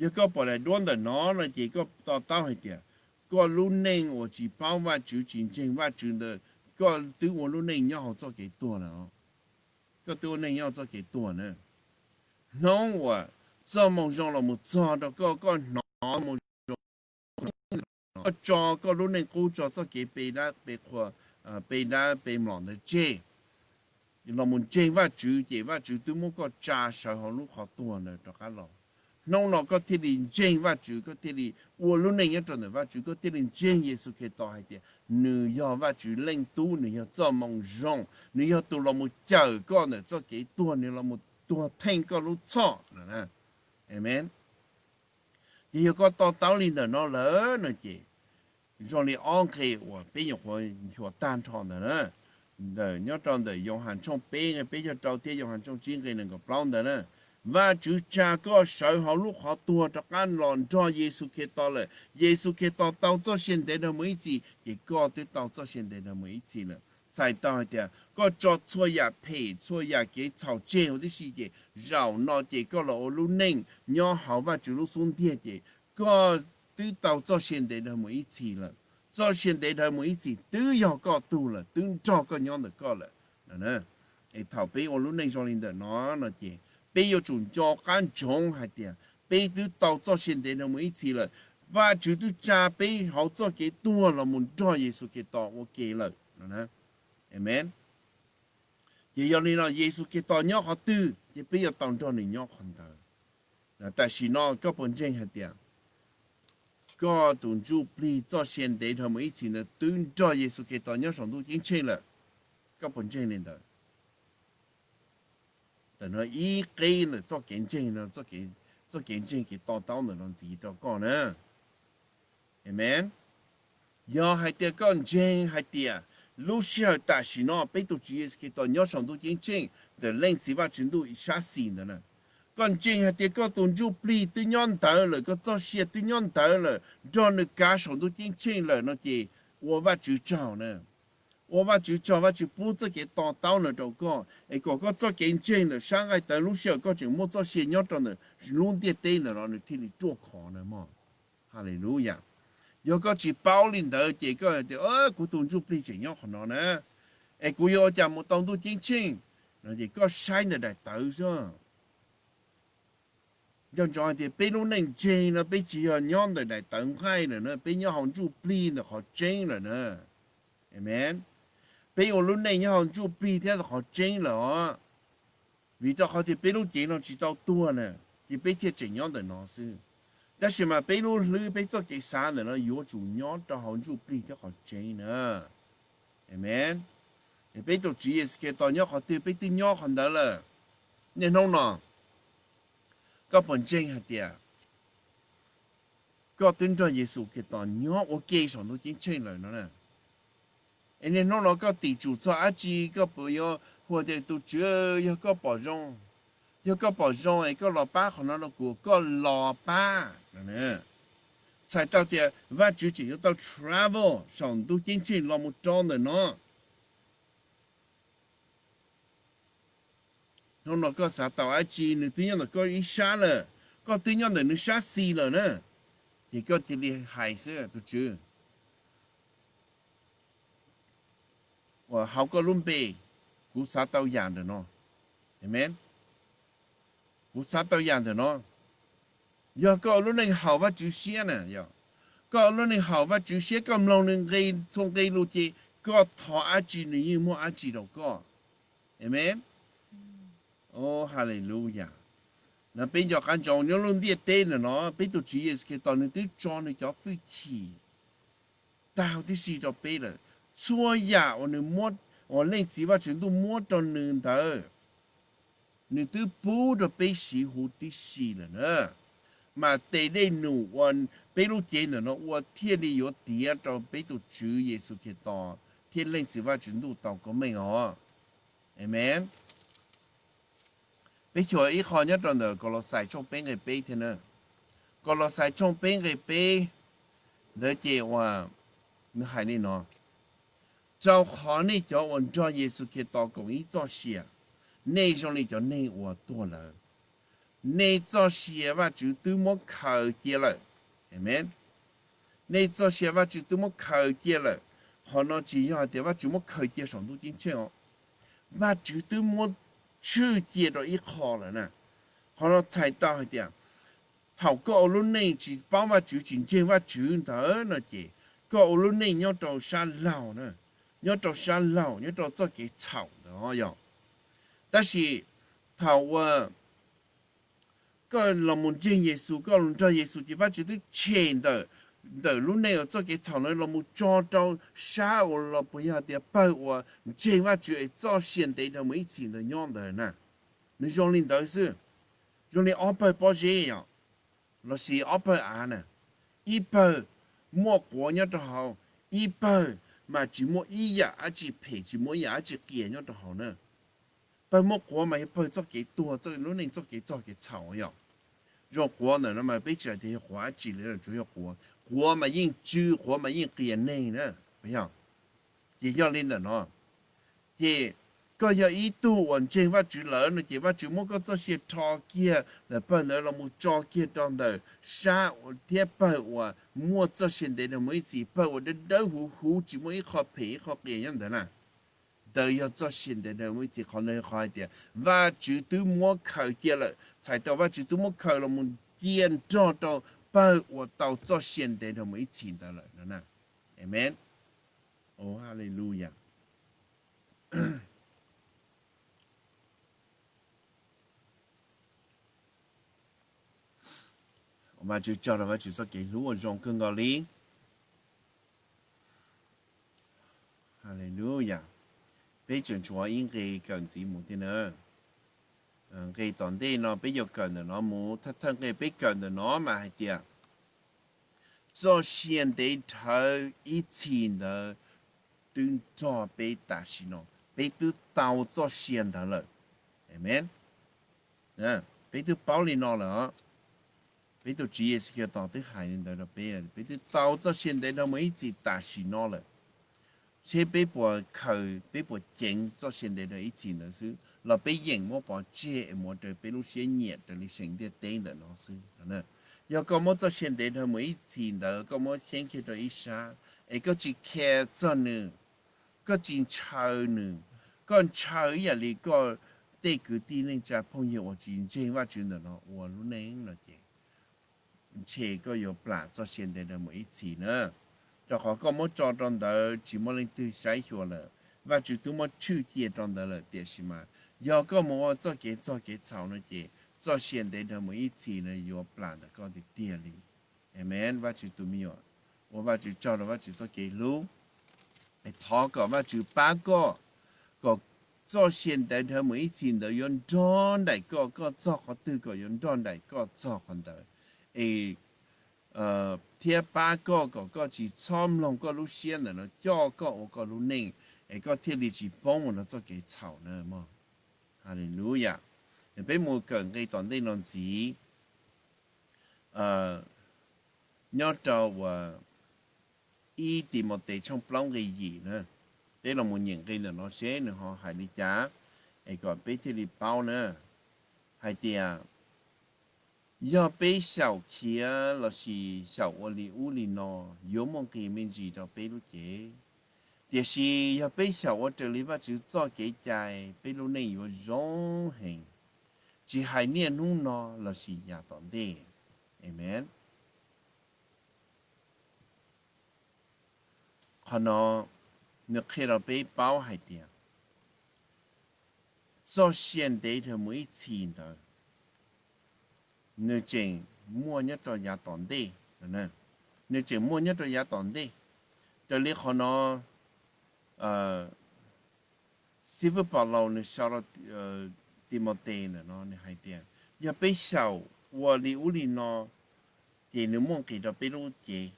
Yog koj pom daim duab ntawm no no ces koj to taub hais tias koj lub neej uas tsis paub Vajtswv tsis ntseeg Vajtswv ntawd, koj twb ua lub neej nyob hauv txoj kev tuag lawm. Koj twb ua neej nyob hauv txoj kev tuag na. Hnub uas txoj moo zoo los mus txog rau koj, koj hnov moo zoo, koj tso koj lub neej qub, tso txoj kev pe dab pe qhua, pe dab pe mlom ntawd tseg, los mus ntseeg Vajtswv, ces Vajtswv twb muab koj tsa sawv hauv lub qhov tuag ntawd rov qab los. Hnub no koj thiaj li ntseeg Vajtswv, koj thiaj li ua lub neej nyob rau ntawm Vajtswv, koj thiaj li ntseeg Yexus Khetos hais tias nws yog Vajtswv leej Tub, nws yog txoj moo zoo, nws yog tus los mus cawm koj ntawm txoj kev tuag, nws los mus tuag theej koj lub txhoj. Amen. Ces yog koj to taub li ntawm no lawm no ces zoo li ob nqe uas peb nyuam qhuav xyuas tag nrho ntawd na, ntawm nyob rau ntawm Yauhas tshooj peb nqe peb caug rau thiab Yauhas tshooj tsib nqe nees nkaum plaub ntawd na, Vajtswv tsa koj sawv hauv lub qhov tuag rov qab los nrog Yexus Khetos lawm. Yexus Khetos tau txoj sia ntev dhawv mus ib txhis, ces koj twb tau txoj sia ntev dhawv mus ib txhis lawm. Txhais tau hais tias koj tso txhua yam phem txhua yam kev txhaum tseg huv tib si, ces zaum no ces koj los ua lub neej nyob hauv Vajtswv lub xub ntiag, ces koj twb tau txoj sia ntev dhawv mus ib txhis lawm. Txoj sia ntev dhawv mus ib txhis twb yog koj tug lawm, twb nrog koj nyob ntawm koj lawm. Es thaum peb ua lub neej zoo li ntawm no no ces peb yuav tsum nco qab ntsoov hais tias peb twb tau txoj sia ntev dhawv mus ib txhis lawm. Vajtswv twb tsa peb hauv txoj kev tuag los mus nrog Yexus Khetos ua ke lawm. Amen. Ces yog li no Yexus Khetos nyob qhov twg ces peb yuav tau nrog nws nyob qhov ntawd. Tam sim no koj puas ntseeg hais tias koj tus ntsuj plig txoj sia ntev dhawv mus ib txhis ntawd twb nrog Yexus Khetos nyob saum ntuj ceeb tsheej lawm? Koj puas ntseeg li ntawd? Ntawm no ib qeb ntawm txoj kev ntseeg no, txoj kev ntseeg kev to taub ntawm no ntxiv rau koj na. Amen. Yog hais tias koj ntseeg hais tias lub sij hawm tam sim no peb tus Tswv Yexus Khetos nyob saum ntuj ceeb tsheej ntawm Leej Txiv Vajtswv ntuj sab xis ntawd na, koj ntseeg hais tias koj tus ntsuj plig twb nyob ntawd lawm, koj txoj sia twb nyob ntawd lawm, nrog nws kav saum ntuj ceeb tsheej lawm no ces ua Vajtswv tsaug na. Ua Vajtswv tsaug, Vajtswv pub txoj kev to taub no rau koj es kom koj txoj kev ntseeg ntawm sab nqaij tawv lub sij hawm koj tseem muaj txoj sia nyob rau ntawm lub ntiaj teb ntawm no nws thiaj li ruaj khov na mog. Haleluya. Yog koj tsis paub li ntawd ces koj tias kuv tus ntsuj plig tseem nyob qhov no na, es kuv yuav ua cas mus tau ntuj ceeb tsheej no ces koj saib ntawm daim tawv xwb. Nco ntsoov hais tias peb lub neej ntseeg no peb tsis yog nyob ntawm daim tawv nqaij lawm na, peb nyob hauv ntsuj plig ntawm qhov tseeb lawm na. Amen. Peb ua lub neej nyob hauv ntsuj plig thiab ntawm qhov tseeb lawm os. Vim rau qhov tias peb lub cev no tsis tau tuag na, ces peb thiaj tseem nyob ntawm no xwb. Tab sis mas peb lub hlwb peb txoj kev xav ntawm no yuav tsum nyob rau hauv ntsuj plig thiab qhov tseeb na. Amen. Es peb tus Tswv Yexus Khetos nyob qhov twg peb twb nyob qhov ntawd lawm. Niaj hnub no koj puas ntseeg hais tias koj twb nrog Yexus Khetos nyob ua ke saum ntuj ceeb tsheej lawm no na? Es niaj hnub no koj tim tsum txog dab tsi, koj puas yuav hu tias tus Tswv, yog koj pom zoo, yog koj pom zoo es koj los pab qhov no rau kuv, koj los pab no. Txhais tau tias Vajtswv tseem yuav tau travel saum ntuj ceeb tsheej los mus rau ntawm no. Hnub no koj xav tau dab tsi, nws twb nyob ntawm koj ib sab lawm, koj twb nyob ntawm nws sab xis lawm na, ces koj cia li hais xwb, tus Tswv, uas hauv koj lub npe, kuv xav tau yam ntawm no. Amen. Kuv xav tau yam ntawm no. Yog koj ua lub neej haum Vajtswv siab na, yog koj ua lub neej haum Vajtswv siab, koj mloog nws nqe, txhua nqe lus ces koj thov dab tsi nws yeej muaj dab tsi rau koj. Amen. O, haleluya. No peb nco qab ntsoov nyob lub ntiaj teb ntawm no peb tus Tswv Yexus Khetos nws twb tso nws cov hwj chim tag huv tib si rau peb lawm. Txhua yam uas nws muab, uas Leej Txiv Vajtswv ntuj muab rau nws ntawd, nws twb pub rau peb siv huv tib si lawm na. Mas tes dej num uas peb lub cev ntawm no ua thiaj li yuav tiav rau peb tus Tswv Yexus Khetos thiab Leej Txiv Vajtswv ntuj tau koob meej os. Amees. Peb xyuas ib qho nyob rau ntawm Kaulauxais tshooj peb nqe peb thiab na. Kaulauxais tshooj peb nqe peb ntawd ces uas nws hais li no: Rau qhov nej cov uas nrog Yexus Khetos koom ib txoj sia, nej zoo li cov neeg uas tuag lawm. Nej txoj sia Vajtswv twb muab khaws cia lawm. Amees. Nej txoj sia Vajtswv twb muab khaws cia lawm. Qhov no tsis yog hais tias Vajtswv muab khaws cia saum ntuj ceeb tsheej os. Vajtswv twb muab tshwj cia rau ib qho lawm na. Qhov no txhais tau hais tias thaum koj ua lub neej tsis paub Vajtswv, tsis ntseeg Vajtswv ntawd no ces koj ua lub neej nyob rau sab laug na, nyob rau sab laug, nyob rau txoj kev txhaum ntawd yog. Tab sis thaum uas koj los mus ntseeg Yexus, koj los nrog Yexus ces Vajtswv twb tshem ntawm, ntawm lub neej uas txoj kev txhaum no los mus tso rau sab uas los puas yog tias pawg uas ntseeg Vajtswv es txoj sia ntev dhawv mus ib txhis ntawd nyob ntawd na. Nws zoo li ntawd xwb, zoo li ob pawg pob zeb os, lossis ob pawg av na, ib pawg muaj quav nyob rau hauv, ib pawg mas tsis muaj ib yam dab tsi phem, tsis muaj ib yam dab tsi qias nyob rau hauv na. Pawg muaj quav mas yog pawg txoj kev tuag, lub neej txoj kev txog kev txhaum yom. Zoo quav ntawm no mas peb tsis hais tias yog quav dab tsi li, tsuas yog quav, quav mas yeej tsw, quav mas yeej qias neeg na, yog. Ces yog li ntawm no, ces koj yog ib tug uas ntseeg Vajtswv lawm no ces Vajtswv muab koj txoj sia rho kiag ntawm pawg ntawd los mus tso kiag rau ntawm sab thiab pawg uas muaj txoj sia ntev dhawv mus ib txhis, pawg uas dawb dawb huv huv tsis muaj ib qho phem ib qho qias nyob ntawd na. Ntawd yog txoj sia ntev dhawv mus ib txhis. Qhov no qhov hais tias Vajtswv twb muab khaws cia lawm, txhais tau Vajtswv twb muab khaws los mus cia nrog rau pawg uas tau txoj sia ntev dhawv mus ib txhis ntawd lawm no na. Amees. Haleluya. Ua Vajtswv tsaug rau Vajtswv txoj kev hlub uas zoo kawg nkaus li. Haleluya. Peb tseem tshuav ib nqe kawm ntxiv mus thiab na. Nqe tom ntej no peb yuav kawm ntawm no mus, thawj thawj nqe peb kawm ntawm no mas hais tias txoj sia ntev dhawv ib txhis ntawd twb nrog peb tam sim no, peb twb tau txoj sia ntawd lawm. Amees. Peb twb paub li no lawm os. Peb tus Tswv Yexus Khetos twb hais li ntawd rau peb, peb twb tau txoj sia ntev dhawv mus ib txhis tam sim no lawm. Seb peb puas khaws, peb puas ceev txoj sia ntev dhawv ib txhis ntawd xwb los peb yeem muab pov tseg es mus ua raws peb lub siab nyiam raws li seem ntiaj teb ntawm no xwb. Yog koj muab txoj sia ntev dhawv mus ib txhis ntawd koj muab xyeeb kiag rau ib sab es koj tsis care txog nws, koj tsis ntshaw nws, koj ntshaw ib yam li koj tej kwv tij neej tsa phooj ywg uas tsis ntseeg Vajtswv ntawm no ua lub neej no ces ntshe koj yuav plam txoj sia ntev dhawv mus ib txhis na. Rau qhov koj muab tso rau ntawd tsis muaj leej twg saib xyuas lawm, Vajtswv twb muab tshwj cia rau ntawd lawm, tiam sis mas yog koj mus ua txoj kev txog kev txhaum no ces txoj sia ntev dhawv mus ib txhis no yuav plam ntawm koj tiag tiag li. Amees, Vajtswv tus me nyuam. Ua Vajtswv tsaug rau Vajtswv txoj kev hlub. Thov kom Vajtswv pab koj, kom txoj sia ntev dhawv mus ib txhis ntawd yuav nrog nraim koj, koj txog qhov twg kom yuav nrog nraim koj txog qhov ntawd, es thiab pab koj kom koj tsis txhob mloog koj lub siab ntawm no coj koj ua koj lub neej, es koj thiaj li tsis poob mus rau txoj kev txhaum na mog. Haleluya. Peb mus kawm nqe tom ntej no ntxiv, nyob rau uas ib Timautes tshooj plaub nqe yim na. Peb los mus nyeem nqe ntawm no seb nws ho hais li cas, es kom peb thiaj li paub na. Hais tias yog peb xyaum khiav lossis xyaum ua li ub li no, yuav muaj nqis me ntsis rau peb lub cev. Tiam sis yog peb xyaum ua raws li Vajtswv txoj kev cai, peb lub neej yuav zoo heev, tsis hais niaj hnub no lossis yav tom ntej. Amees. Qhov no nws qhia rau peb paub hais tias txoj sia ntev dhawv mus ib txhis ntawd nws tseem muaj nyob rau yav tom ntej. Nws tseem muaj nyob rau yav tom ntej. Raws li qhov no, xib fwb Paulus nws sau rau Timautes ntawm no nws hais tias yog peb xyaum ua li ub li no ces nws muaj nqis rau peb lub cev.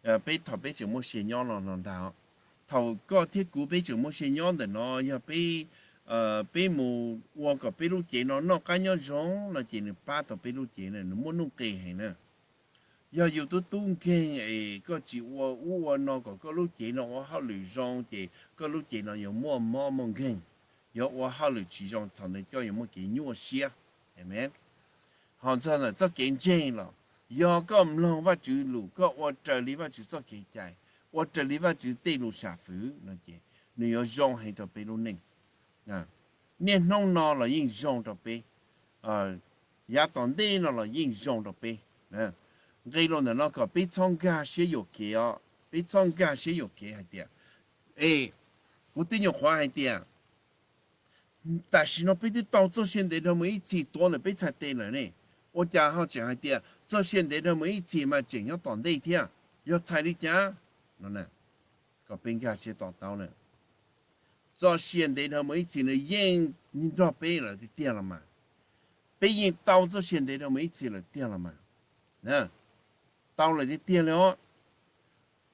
Peb thaum peb tseem muaj sia nyob no no ntag, thaum koj thiab kuv peb tseem muaj sia nyob ntawm no, yog peb peb mus ua kom peb lub cev no noj qab nyob zoo no ces nws pab tau peb lub cev na, nws muaj nuj nqis heev na. Yog yus tub tub nkeeg es koj tsis ua ub ua no kom koj lub cev no ua hauj lwm zoo ces koj lub cev no yuav muaj mob muaj nkeeg, yuav ua hauj lwm tsis zoo, thaum ntawd koj yuav muaj kev nyuaj siab. Amen. Ho txog ntawm txoj kev ntseeg los, yog koj mloog Vajtswv lus, koj ua raws li Vajtswv txoj kev cai, ua raws li Vajtswv tej lus sam fwv no ces nws yuav zoo heev rau peb lub neej. Niaj hnub no los yeej zoo rau peb, yav tom ntej no los yeej zoo rau peb. Nqe los ntawm no kom peb txhob nkag siab yuam kev os, peb txhob nkag siab yuam kev hais tias, es, kuv twb nyuam qhuav hais tias tam sim no peb twb tau txoj sia ntev dhawv mus ib txhis tuav ntawm peb txhais tes lawm ne, ua cas ho tseem hais tias txoj sia ntev dhawv mus ib txhis mas tseem nyob tom ntej thiab? Yog txhais li cas no? Kom peb nkag siab to taub na. Txoj sia ntev dhawv mus ib txhis nws yeej nrog peb lawm tiag tiag los mas. Peb yeej tau txoj sia ntev dhawv mus ib txhis lawm tiag los mas. Tau lawm tiag tiag li os.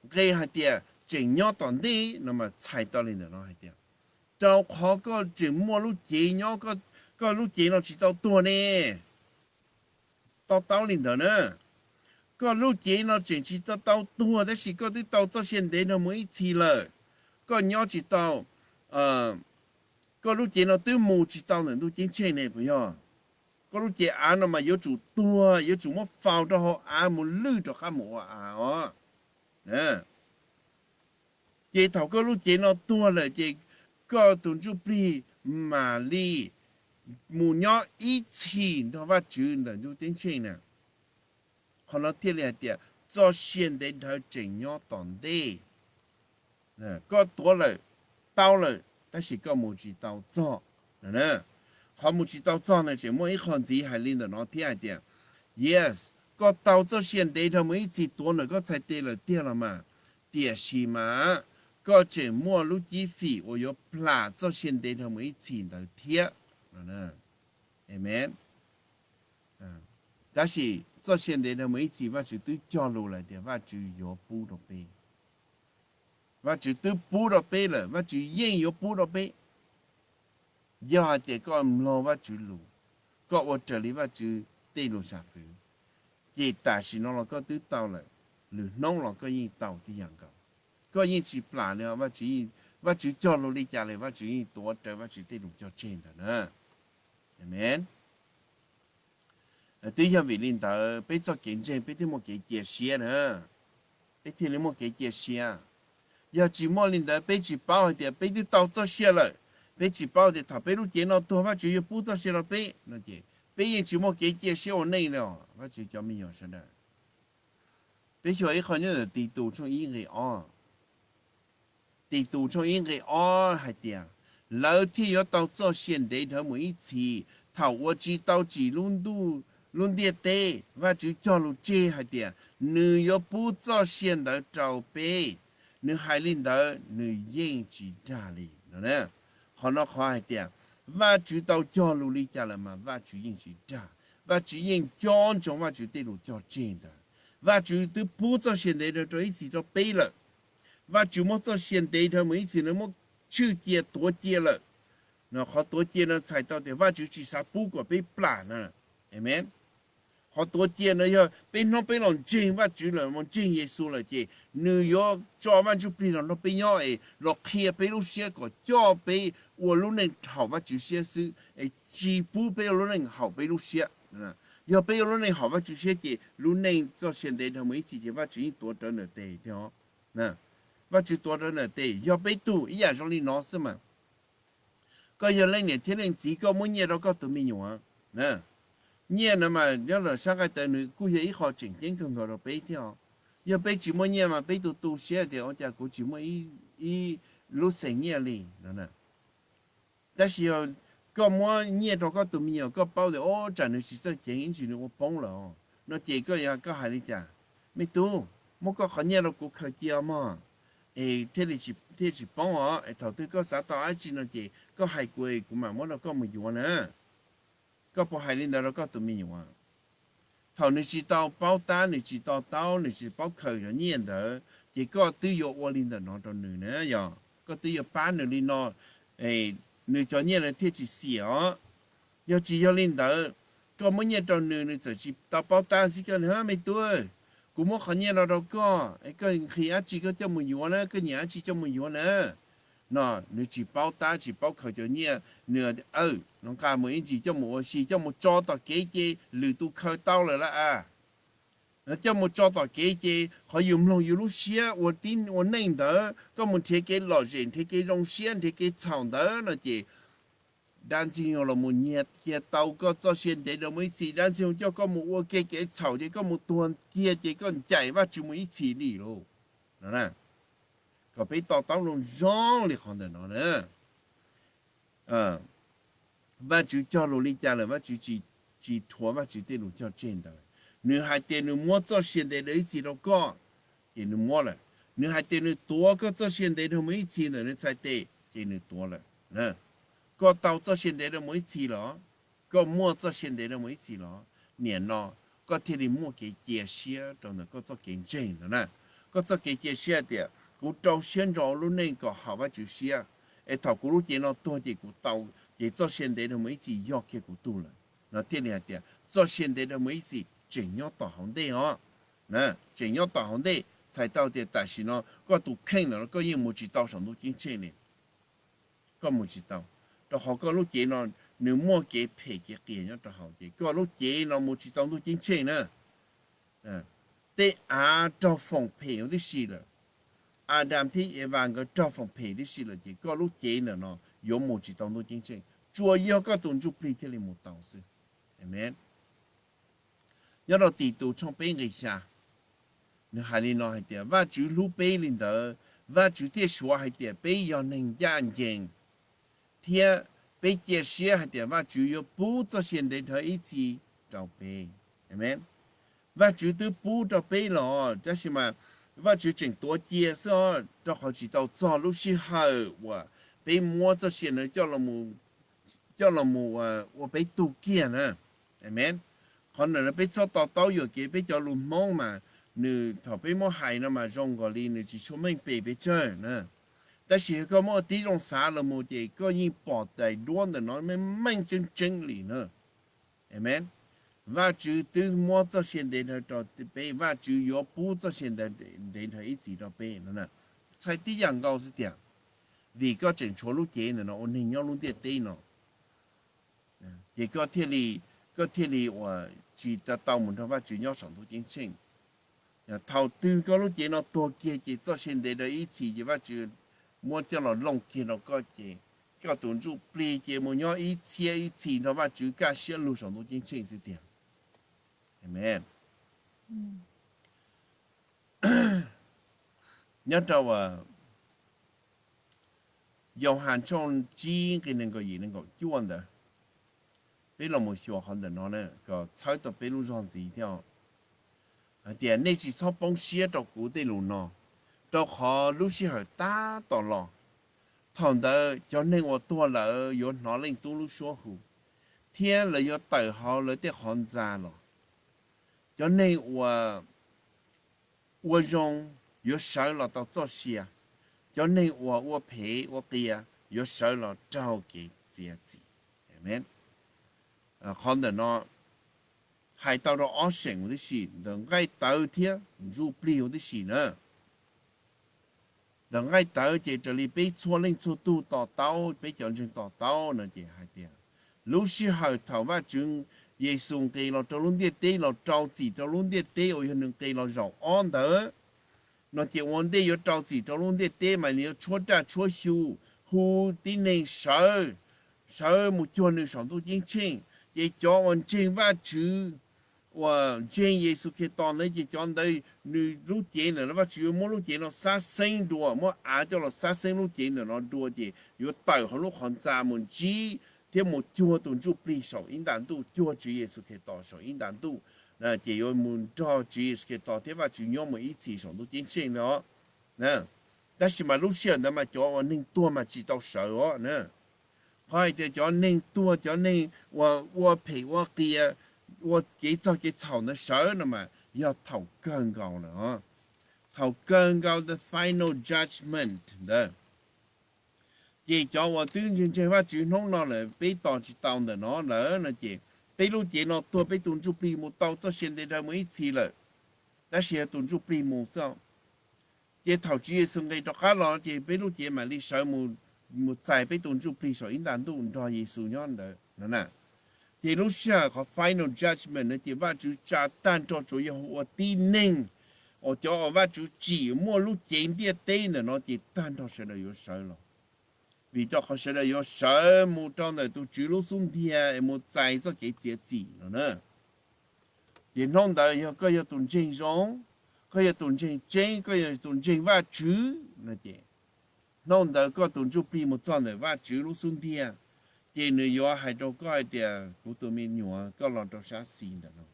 Nqe hais tias tseem nyob tom ntej no mas txhais tau li ntawm no hais tias, rau qhov koj tseem muaj lub cev nyob, koj lub cev no tsis tau tuag ne. To taub li ntawd na. Koj lub cev no tseem tsis tau tuag tab sis koj twb tau txoj sia ntev dhawv mus ib txhis lawm. Koj nyob tsis tau, koj lub cev no twb mus tsis tau ntawm ntuj ceeb tsheej ne puas yog? Koj lub cev av no mas yuav tsum tuag, yuav tsum muab faus rau hauv av mus lwj rov qab mus ua av os. Ces thaum koj lub cev no tuag lawm ces koj tus ntsuj plig mam li mus nyob ib txhis nrog Vajtswv ntawm ntuj ceeb tsheej na. Qhov no thiaj li hais tias txoj sia ntev dhawv tseem nyob tom ntej. Koj tuav lawm, tau lawm tab sis koj mus tsis tau txog. Qhov mus tsis tau txog ntawd tseem muaj ib qho ntxiv hais li ntawm no thiab hais tias, yes, koj tau txoj sia ntev dhawv mus ib txhis tuav ntawm koj txhais tes lawm tiag los mas, tiam sis mas koj tseem muaj lub cib fim uas yuav plam txoj sia ntev dhawv mus ib txhis ntawd thiab. Amen. Tab sis txoj sia ntev dhawv mus ib txhis Vajtswv twb cog lus lawm tias Vajtswv yuav pub rau peb. Vajtswv twb pub rau peb lawm, Vajtswv yeej yuav pub rau peb. Yog hais tias koj mloog Vajtswv lus, koj ua raws li Vajtswv tej lus sam fwv, ces tam sim no los koj twb tau lawm, lwm hnub los koj yeej tau tib yam nkaus. Koj yeej tsis plam li, Vajtswv cog lus li cas los Vajtswv yeej tuav rawv Vajtswv tej lus cog tseg ntawd na. Amen. Twb yog vim li ntawd peb txoj kev ntseeg peb thiaj muaj kev cia siab na. Peb thiaj li muaj kev cia siab. Yog tsis muaj li ntawd peb tsis paub hais tias peb twb tau txoj sia lawm, peb tsis paub tias thaum peb lub cev no tuag Vajtswv yuav pub txoj sia rau peb no ces peb yeej tsis muaj kev cia siab ua neej li os Vajtswv cov me nyuam sawv daws. Peb xyuas ib qho nyob ntawm Titus tshooj ib nqe ob. Titus tshooj ib nqe ob hais tias, lawv thiaj yuav tau txoj sia ntev dhawv mus ib txhis thaum uas tsis tau tsim lub ntiaj teb. Vajtswv cog lus tseg hais tias nws yuav pub txoj sia ntawd rau peb. Nws hais li ntawd nws yeej tsis dag li no. Qhov no qhov hais tias Vajtswv tau cog lus li cas lawm mas Vajtswv yeej tsis dag. Vajtswv yeej cob ntsoov Vajtswv tej lus cog tseg ntawd. Vajtswv twb pub txoj sia ntev dhawv rau ib txhis rau peb lawm. Vajtswv muab txoj sia ntev dhawv mus ib txhis no muab tshwj cia tuav cia lawm. Qhov tuav cia no txhais tau tias Vajtswv tsis xav pub kom peb plam na. Amen. Qhov tuav cia no yog peb hnub peb los ntseeg Vajtswv lawm, los ntseeg Yexus lawm ces nws yuav tso Vaj Ntsuj Plig los nrog peb nyob es los qhia peb lub siab kom coj peb ua lub neej haum Vajtswv siab xwb es tsis pub peb ua lub neej haum peb lub siab. Yog peb ua lub neej haum Vajtswv siab ces lub neej txoj sia ntev dhawv mus ib txhis ces Vajtswv yeej tuav rawv ntawm tes thiab. Vajtswv tuav rawv ntawm tes yog peb tug ib yam zoo li no xwb mas. Koj yog leej niam thiab leej txiv koj muab nyiaj rau koj tus me nyuam, nyiaj no mas nyob lawm sab nqaij tawv nws kuj yog ib qho tseem ceeb kawg nkaus rau peb thiab os. Yog peb tsis muaj nyiaj mas peb tu tu siab tias ua cas kuv tsis muaj ib lub xees nyiaj li no. Tab sis yog koj muab nyiaj rau koj tus me nyuam koj paub tias o tsam nws tsis txawj ceev ib ntsis nws ua poob lawm no ces koj, koj hais li cas? Me tub, muab koj qhov nyiaj rau kuv khaws cia mog, es thiaj li tsis poob os, es thaum twg koj xav tau dab tsi no ces koj hais kuv, kuv mam muab rau koj mus yuav na. Koj puas hais li ntawd rau koj tus me nyuam? Thaum nws tsis tau paub tab, nws tsis to taub, nws tsis paub khaws cov nyiaj ntawd ces koj twb yuav ua li ntawm no rau nws na, yog koj twb yuav pab nws li no, es nws cov nyiaj nws thiaj tsis xiam os. Yog tsis yog li ntawd, koj muab nyiaj rau nws, nws txawm tsis tau paub tab xib koj, Me tub, kuv muab qhov nyiaj no rau koj, koj nqhis dab tsi koj coj mus yuav na, koj nyiam dab tsi coj mus yuav na. No nws tsis paub tab tsis paub khaws cov nyiaj, nws, aw, no nqa mus ib ntsis coj mus ua si, coj mus tso tom kev ces lwm tus khaws tau lawm lauj. Coj mus tso tom kev ces qhov yus mloog yus lub siab ua tib ua neej ntawd, koj mus nrhiav kev lom zem, nrhiav kev zoo siab, nrhiav kev txhaum ntawd no ces dab ntxwg nyoog los mus nyiag kiag tau koj txoj sia ntev dhau mus ib txhis. Dab ntxwg nyoog coj koj mus ua kiag kev txhaum ces koj mus tuag kiag ces koj ncaim Vajtswv mus ib txhis li lauj. Kom peb to taub zoo zoo li qhov ntawm no na. Vajtswv cog lus li cas lawm, Vajtswv tsis rhuav Vajtswv tej lus cog tseg ntawd. Nws hais tias nws muab txoj sia ntev dhau ib txhis rau koj, ces nws muab lawm. Nws hais tias nws tuav koj txoj sia ntev dhau mus ib txhis ntawm nws txhais tes, ces nws tuav lawm. Koj tau txoj sia ntev dhau mus ib txhis los? Koj muaj txoj sia ntev dhau mus ib txhis los? Niam no koj thiaj li muaj kev cia siab rau ntawm koj txoj kev ntseeg no na. Koj txoj kev cia siab tias kuv rau siab ntso ua lub neej kom haum Vajtswv siab, es thaum kuv lub cev no tuag ces kuv tau, ces txoj sia ntev dhau mus ib txhis yog kiag kuv tug lawm no thiaj li hais tias txoj sia ntev dhau mus ib txhis tseem nyob tom hauv ntej os. Tseem nyob tom hauv ntej txhais tau tias tam sim no koj tus kheej ntawm no koj yeej mus tsis tau saum ntuj ceeb tsheej li. Koj mus tsis tau, rau qhov koj lub cev no nws muaj kev phem kev qias nyob rau hauv ces koj lub cev no mus tsis tau ntuj ceeb tsheej na. Tej av raug foom phem huv tib si lawm. Adas thiab Evas nkawd raug foom phem tib si lawm ces koj lub cev ntawm no yuav mus tsis tau ntuj ceeb tsheej, tsuas yog koj tus ntsuj plig thiaj li mus tau xwb. Amen. Nyob rau Titus tshooj peb nqe xya, nws hais li no hais tias Vajtswv hlub peb li ntawd, Vajtswv thiaj suav hais tias peb yog neeg ncaj ncees, thiab peb cia siab hais tias Vajtswv yuav pub txoj sia ntev dhawv ib txhis rau peb. Amen. Vajtswv twb pub rau peb los, tab sis mas Vajtswv tseem tuav cia xwb os, rau qhov tsis tau txog lub sij hawm uas peb muab txoj sia ntawd coj los mus ua peb tug kiag na. Amen. Qhov ntawm no peb txhob to taub yuam kev, peb cov lus Hmoob mas nws thaum peb muab hais no mas zoo nkaus li nws tsis tshua meej pem pes tsawg na. Tab sis yog koj muab ua tib zoo xav los mus ces koj yeej pom tais duab ntawm no meej meej tseeb tseeb li na. Amen. Vajtswv twb muab txoj sia ntev dhawv rau peb, Vajtswv yuav pub txoj sia ntev dhawv ib txhis rau peb no. Txhais tib yam nkaus xwb tiag, vim koj tseem tshuav lub cev ntawm no ua neeg nyob lub ntiaj teb no, ces koj thiaj li, koj thiaj li uas tsis tau mus nrog Vajtswv nyob saum ntuj ceeb tsheej. Thaum twg koj lub cev no tuag kiag ces txoj sia ntev dhawv ib txhis ces Vajtswv muab coj los looj kiag rau koj ces koj tus ntsuj plig ces mus nyob ib txhiab ib txhis nrog Vajtswv kaj siab lug saum ntuj ceeb tsheej xwb tiag. Amen. Nyob rau Yauhas tshooj tsib nqe nees nkaum yim nees nkaum cuaj ntawd, peb los mus xyuas qhov ntawm no kom txhawb tau peb lub zog ntxiv thiab. Hais tias nej tsis txhob poob siab rau kuv tej lus no, rau qhov lub sij hawm tab tom los, thaum ntawd cov neeg uas tuag lawm yuav hnov Leej Tub lub suab hu, thiab lawv yuav tawm hauv lawv tej qhov ntxa los. Cov neeg uas ua zoo yuav sawv los tau txoj sia, cov neeg uas ua phem ua qias yuav sawv los raug kev txiav txim. Amen. Qhov ntawm no hais tau rau ob seem huv tib si, ntawm nqaij tawv thiab ntsuj plig huv tib si na. Ntawm nqaij tawv ces raws li peb txhua leej txhua tug to taub, peb cov ntseeg to taub no ces hais tias lub sij hawm thaum Vajtswv Yexus nqis los rau lub ntiaj teb los rau txim rau lub ntiaj teb uas yog nws nqis los zaum ob ntawd no ces ua ntej yuav rau txim rau lub ntiaj teb mas nws yuav tshuab raj tshuab xyu, hu tib neeg sawv, sawv mus cuag nws saum ntuj ceeb tsheej. Ces cov uas ntseeg Vajtswv, uas ntseeg Yexus Khetos ntawd ces cov ntawd nws lub cev ntawm no Vajtswv yuav muab lub cev no xab xeeb dua, muab av coj los xab xeeb lub cev ntawm no dua ces yuav tawm hauv lub qhov ntxa mus ntsib thiab mus cuag tus ntsuj plig saum ib nta ntuj, cuag Tswv Yexus Khetos saum ib nta ntuj. Ces yuav mus nrog Tswv Yexus Khetos thiab Vajtswv nyob mus ib txhis saum ntuj ceeb tsheej no. Tab sis mas lub sij hawm ntawd mas cov uas neeg tuag mas tsis tau sawv os na. Qhov hais tias cov neeg tuag, cov neeg uas ua phem ua qias, ua kev txog kev txhaum ntawd sawv no mas yog thaum kawg nkaus lawm os. Thaum kawg nkaus, the final judgment ntawd. Ces cov uas twb ntseeg ntseeg Vajtswv hnub no lawm peb tos tsis tau ntawm no lawm no ces peb lub cev no tuag, peb tus ntsuj plig mus tau txoj sia ntev dhawv mus ib txhis lawm, tab sis yog tus ntsuj plig mus xwb. Ces thaum Tswv Yexus nqis rov qab los ces peb lub cev mam li sawv mus txais peb tus ntsuj plig saum ib nta ntuj nrog Yexus nyob ntawd no na. Ces lub sij hawm qhov final judgment no ces Vajtswv tsa tag nrho tsuas yog ua tib neeg uas cov uas Vajtswv tsim muaj lub cev ntiaj teb ntawm no ces tag nrho sawv daws yuav sawv los. Vim rau qhov sawv daws yuav sawv mus rau ntawm tus Tswv lub xub ntiag es mus txais txoj kev txiav txim no na. Ces hnub ntawd yog koj yog tus ntseeg zoo, koj yog tus ntseeg tseeb, koj yog tus ntseeg Vajtswv no ces hnub ntawd koj tus ntsuj plig mus txog ntawm Vajtswv lub xub ntiag, ces nws yuav hais rau koj hais tias, kuv tus me nyuam, koj los rau sab xis ntawm no.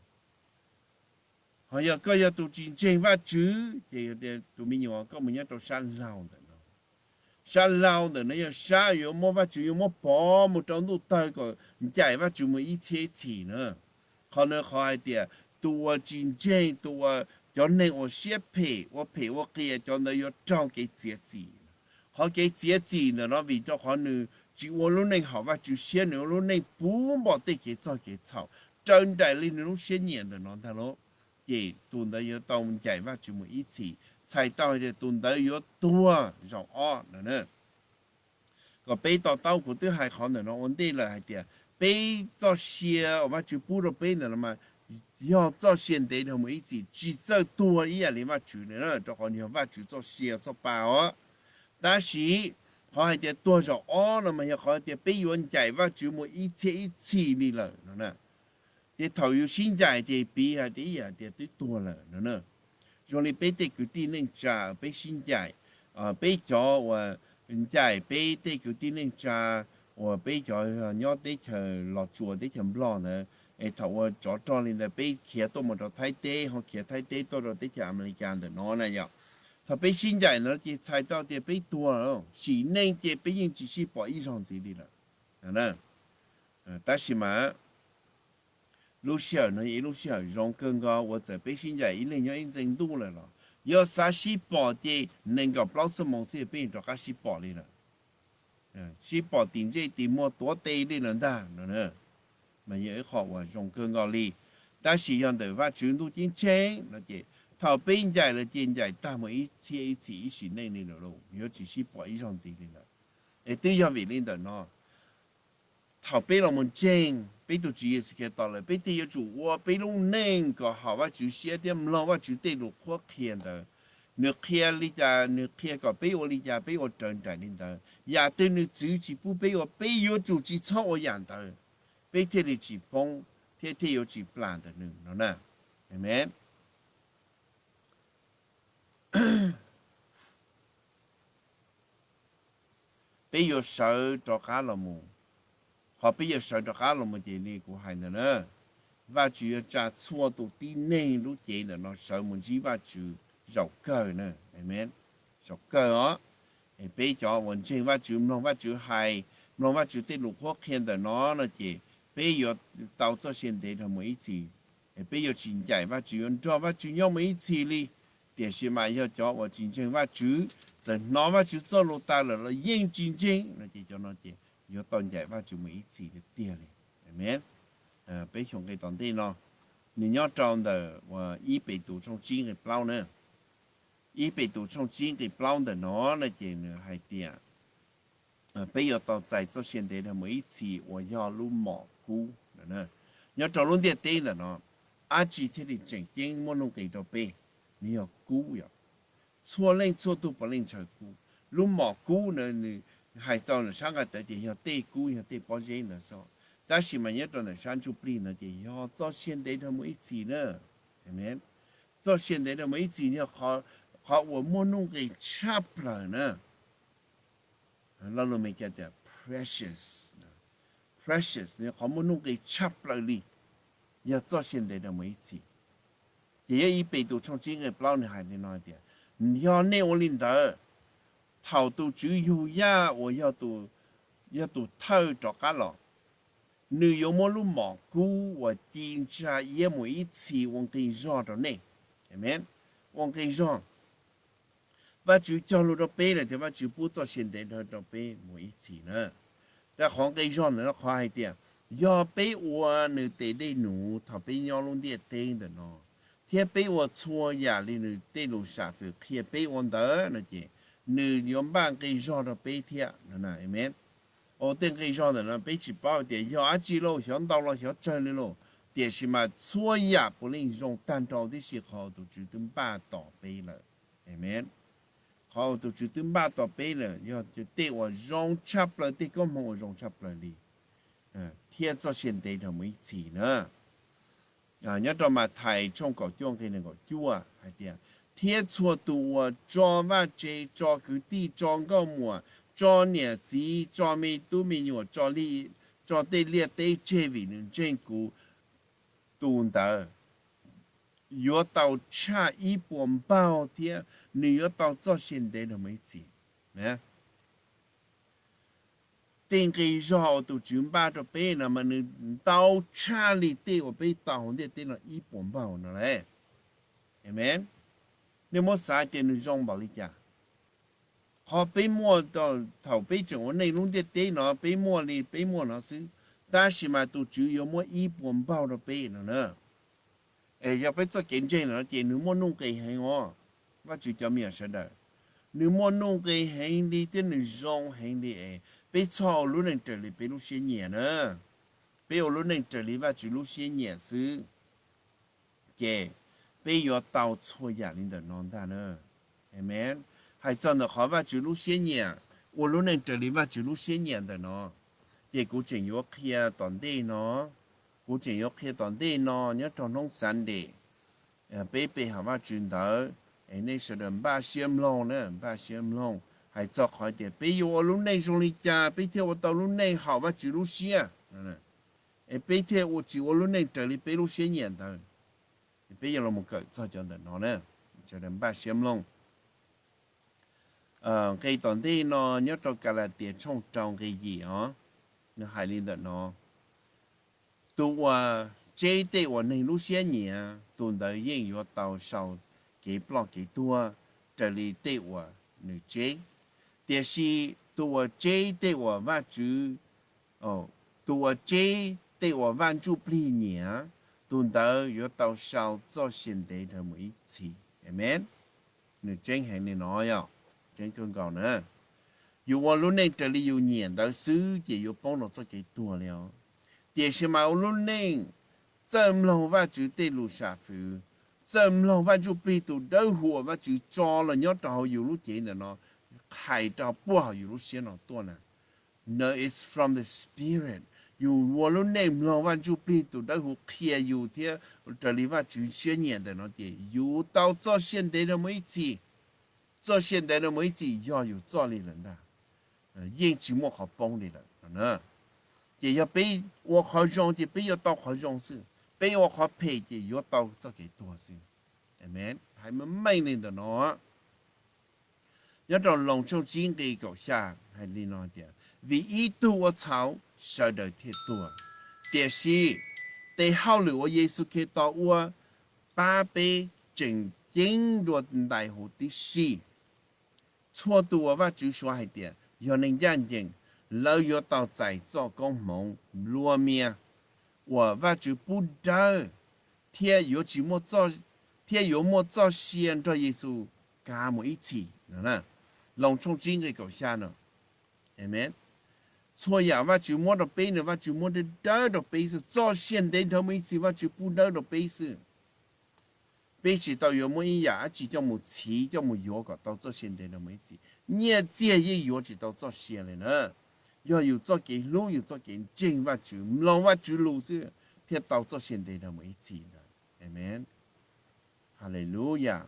Ho yog koj yog tus tsis ntseeg Vajtswv ces tus me nyuam, koj mus nyob rau sab laug ntawm no. Sab laug ntawm no yog sab yuav muab Vajtswv yuav muab pov mus rau ntuj tawg kom ncaim Vajtswv mus ib txhiab ib txhis na. Qhov no qhov hais tias tus uas tsis ntseeg, tus uas cov neeg uas siab phem ua phem ua qias, cov ntawd yuav raug kev txiav txim. Qhov kev txiav txim ntawm no vim rau qhov nws tsis ua lub neej haum Vajtswv siab, nws ua lub neej puv npo tej kev txog kev txhaum raws nraim li nws lub siab nyiam ntawm no ntag lauj. Ces tus ntawd yuav tau ncaim Vajtswv mus ib txhis, txhais tau hais tias tus ntawd yuav tuag zaum ob no na. Kom peb to taub, kuv twb hais qhov ntawm no ua ntej lawm hais tias peb txoj sia uas Vajtswv pub rau peb ntawm no mas yog txoj sia ntev dhawv mus ib txhis, tsis txawj tuag ib yam li Vajtswv li na, rau qhov nws yog Vajtswv txoj sia txoj pa os. Tab sis qhov hais tias tuag zaum ob no mas yog qhov tias peb yuav ncaim Vajtswv mus ib txhiab ib txhis li lawm no na. Ces thaum yus sib ncaim ces piv hais tias ib yam tias twb tuag lawm no na. Zoo li peb tej kwv tij neej tsa peb sib ncaim, peb cov uas ncaim peb tej kwv tij neej tsa uas peb cov nyob teb chaws Los Tsuas teb chaws Nplog ntawd, es thaum uas tsov rog li ntawd peb khiav tuaj mus rau Thaib teb, ho khiav Thaib teb tuaj rau teb chaws Amelikas ntawm no na yom. Thaum peb sib ncaim ntawd ces txhais tau tias peb tuag, sim neej ces peb yeej tsis sib pom ib zaug ntxiv li lawm. Tab sis mas lub sij hawm no yog ib lub sij hawm zoo kawg nkaus uas txawm peb sib ncaim ib leeg nyob ib ntxees ntuj lawm los yog xav sib pom ces nees nkaum plaub xuab moos xwb peb yeej rov qab sib pom li lawm. Sib pom tim ntsej tim muag tuav tes li lawm ntag no. Mas yog ib qho uas zoo kawg nkaus li. Tab sis yog ntawm Vajtswv ntuj ceeb tsheej no ces thaum peb ncaim lawm ces ncaim tag mus ib txhiab ib txhis ib sim neej li lawm lauj, yuav tsis sib pom ib zaug ntxiv li lawm. Es twb yog vim li ntawm no, thaum peb los mus ntseeg peb tus Tswv Yexus Khetos lawm, peb thiaj yuav tsum ua peb lub neej kom haum Vajtswv siab thiab mloog Vajtswv tej lus qhuab qhia ntawd. Nws qhia li cas, nws qhia kom peb ua li cas peb ua raws nraim li ntawd. Yam twg nws txwv tsis pub peb ua, peb yuav tsum tsis txhob ua yam ntawd, peb thiaj li tsis poob thiab thiaj yuav tsis plam ntawm nws no na. Amees. Peb yuav sawv rov qab los mus. Qhov peb yuav sawv rov qab los mus ces li kuv hais ntawd na, Vajtswv yuav tsa txhua tus tib neeg lub cev ntawm no sawv mus ntsib Vajtswv zaum kawg na. Amees. Zaum kawg os. Es peb cov uas ntseeg Vajtswv, mloog Vajtswv hais, mloog Vajtswv tej lus qhuab qhia ntawm no no ces peb yuav tau txoj sia ntev dhawv mus ib txhis. Es peb yuav tsis ncaim Vajtswv, yuav nrog Vajtswv nyob mus ib txhis li. Tiam sis mas yog cov uas tsis ntseeg Vajtswv, txawm hnov Vajtswv txoj lus tas lawm los yeej tsis ntseeg no ces cov no ces yuav tau ncaim Vajtswv mus ib txhis tiag tiag li. Amees. Peb xyuas nqe tom ntej no, nws nyob rau ntawm ib Petus tshooj tsib nqe plaub na. Ib Petus tshooj tsib nqe plaub ntawm no no ces nws hais tias peb yuav tau txais txoj sia ntev dhawv mus ib txhis uas yog lub mom kub. Nyob rau lub ntiaj teb ntawm no, dab tsi thiaj li tseem ceeb muaj nuj nqis rau peb? Nws yog kub yom. Txhua leej txhua tug puav leej ntshaw kub. Lub mom kub na nws hais tau ntawm sab nqaij tawv ces yog tej kub, yog tej pob zeb ntawd xwb. Tab sis mas nyob rau ntawm sab ntsuj plig no ces yog txoj sia ntev dhawv mus ib txhis na. Amees. Txoj sia ntev dhawv mus ib txhis yog qhov uas muaj nuj nqis tshaj plaws na. Lo lus Meskas tias precious, precious yog qhov muaj nuj nqis tshaj plaws li, yog txoj sia ntev dhawv mus ib txhis. Ces yog ib Petus tshooj tsib nqe plaub nws hais li no tias, yog nej ua li ntawd, thaum tus Tswv Yug Yaj uas yog tus thawj rov qab los, nws yuav muab lub mom kub uas ci ntsa iab mus ib txhis ua nqi zog rau nej. Amees. Ua nqi zog. Vajtswv cog lus rau peb lawm tias Vajtswv pub txoj sia ntev dhawv rau peb mus ib txhis na. Rau qhov nqi zog ntawm no qhov hais tias yog peb ua nws tes dej num thaum peb nyob lub ntiaj teb ntawm no, thiab peb ua txhua yam li nws tej lus sam fwm qhia peb ua ntawd no ces nws yuav npaj nqi zog rau peb thiab no. Amen. Ua tej nqi zog ntawm no peb tsis paub tias yog dab tsi lauj, xyov ntau los xyov tsawg li lauj, tiam sis mas txhua yam puav leej zoo tag nrho tib si qhov tus Tswv twb npaj tos peb lawm. Amen. Qhov tus Tswv twb npaj tos peb lawm yog tej uas zoo tshaj plaws, tej koob hmoov uas zoo tshaj plaws li, thiab txoj sia ntev dhawv mus ib txhis na. Nyob rau Mathais tshooj kaum cuaj nqe nees nkaum cuaj hais tias, thiab txhua tus uas tso vaj tse, tso kwv tij, tso nkauj muam, tso niam txiv, tso me tub me nyuam, tso tej liaj teb tseg vim nws ntseeg kuv, tus ntawd yuav tau tshaj ib puas npaug thiab nws yuav tau txoj sia ntev dhawv mus ib txhis. Tej nqi zog uas tus Tswv npaj rau peb no mas nws ntau tshaj li tej uas peb tau hauv ntiaj teb no ib puas npaug no lauj. Amen. Nej muab xav tias nws zoo npaum li cas. Qhov peb muaj thaum peb tseem ua neej lub ntiaj teb no peb muaj li peb muaj no xwb, tab sis mas tus Tswv yuav muab ib puas npaug rau peb no na. Es yog peb txoj kev ntseeg no ces nws muaj nuj nqis heev os, Vajtswv cov me nyuam sawv daws. Nws muaj nuj nqis heev li thiab nws zoo heev li es peb txhob ua lub neej raws li peb lub siab nyiam na. Peb ua lub neej raws li Vajtswv lub siab nyiam xwb ces peb yuav tau txhua yam li ntawm no ntag na. Amen. Hais txog ntawm qhov Vajtswv lub siab nyiam, ua lub neej raws li Vajtswv lub siab nyiam ntawm no, ces kuv tseem yuav qhia tom ntej no, kuv tseem yuav qhia tom ntej no nyob rau hnub Sunday, peb pe hawm Vajtswv ntawd, es nej sawv daws npaj siab mloog na, npaj siab mloog hais txog qhov tias peb yuav ua lub neej zoo li cas peb thiaj ua tau lub neej haum Vajtswv lub siab, es peb thiaj ua tsis ua lub neej raws li peb lub siab nyiam ntawd. Peb yuav los kawm txog cov ntawm no na, sawv daws npaj siab mloog. Nqe tom ntej no nyob rau Kalatias tshooj rau nqe yim os, nws hais li ntawm no: Tus uas tseb tej uas neeg lub siab nyiam, tus ntawd yeej yuav tau sau kev ploj kev tuag raws li tej uas nws tseb. Tiam sis tus uas tseb tej uas Vajtswv, tus uas tseb tej uas Vaj Ntsujplig nyiam, tus ntawd yuav tau sau txoj sia ntev dhawv mus ib txhis. Amen. Nws tseeb heev li no yog, tseeb kawg nkaus na. Yus ua lub neej raws li yus nyiam ntawd xwb ces yuav poob rau txoj kev tuag li os. Tiam sis mas ua lub neej txawj mloog Vajtswv tej lus sam fwv, txawj mloog Vaj Ntsujplig tus dawb huv uas Vajtswv tso los nyob rau hauv yus lub cev ntawm no, hais rau puag hauv yus lub siab no tuaj na. No, it's from the Spirit. Yus ua lub neej mloog Vaj Ntsujplig tus dawb huv qhia yus thiab raws li Vajtswv siab nyiam ntawm no ces yus tau txoj sia ntev dhawv mus ib txhis. Txoj sia ntev dhawv mus ib txhis yog yus txoj li lawm ntag, yeej tsis muaj qhov poob li lawm. Ces yog peb ua qhov zoo ces peb yuav tau qhov zoo xwb, peb ua qhov phem ces yuav tau txoj kev tuag xwb. Amen. Hais meej meej li ntawm no. Nyob rau Loos tshooj tsib nqe kaum xya hais li no tias, vim ib tug ua txhaum sawv daws thiaj tuag, tiam sis tes hauj lwm uas Yexus Khetos ua pab peb tseem ceeb dua ntais huv tib si. Txhua tus uas Vajtswv suav hais tias yog neeg ncaj ncees, lawv yuav tau txais txoj koob hmoov nplua mias uas Vajtswv pub dawb, thiab yuav tsis, thiab yuav muaj txoj sia nrog Yexus kav mus ib txhis. Loos tshooj tsib nqe kaum xya no. Amen. Txhua yam Vajtswv muab rau peb no Vajtswv muab dawb dawb rau peb xwb, txoj sia ntev dhawv mus ib txhis Vajtswv pub dawb rau peb xwb. Peb tsis tau yuav muab ib yam dab tsi coj mus txhiv coj mus yuav kom tau txoj sia ntev dhawv mus ib txhis. Nyiaj txiag yeej yuav tsis tau txoj sia li na. Yog yus txoj kev hlub yus txoj kev ntseeg Vajtswv mloog Vajtswv lus xwb thiaj tau txoj sia ntev dhawv mus ib txhis ntawd. Amen. Haleluya.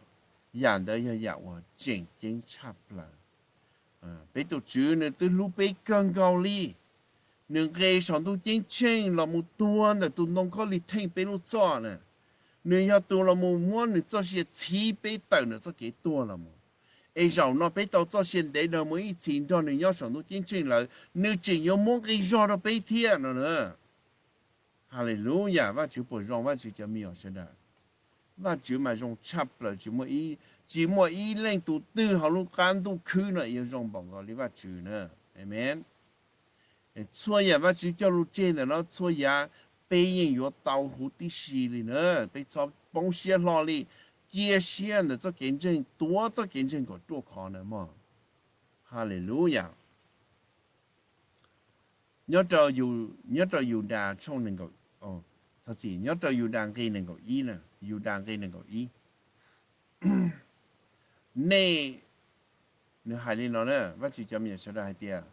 Yam ntawd yog yam uas tseem ceeb tshaj plaws. Peb tus Tswv nws twb hlub peb kawg nkaus li. Nws nqes saum ntuj ceeb tsheej los mus tuag ntawm tus ntoo khaub lig theej peb lub txoj na. Nws yog tus los mus muab nws txoj sia txhiv peb tawm ntawm txoj kev tuag los mus. Es zaum no peb tau txoj sia ntev dhawv mus ib txhis nrog nws nyob saum ntuj ceeb tsheej lawm, nws tseem yuav muab nqi zog rau peb thiab no na. Haleluya, Vajtswv puas zoo Vajtswv cov me nyuam sawv daws. Vajtswv mas zoo tshaj plaws, tsis muaj ib, tsis muaj ib leej tus twg hauv lub qab ntuj khwb no yuav zoo npaum nkaus li Vajtswv na. Amen. Txhua yam Vajtswv cog lus tseg ntawm no txhua yam peb yeej yuav tau huv tib si li na. Peb txhob poob siab hlo li, cia siab ntawm txoj kev ntseeg, tuav txoj kev ntseeg kom ruaj khov na mog. Haleluya. Nyob rau, nyob rau Yudas tshooj nees nkaum, thov txim, nyob rau Yudas nqe nees nkaum ib na, Yudas nqe nees nkaum ib. Nej, nws hais li no na, Vajtswv cov me nyuam sawv daws hais tias,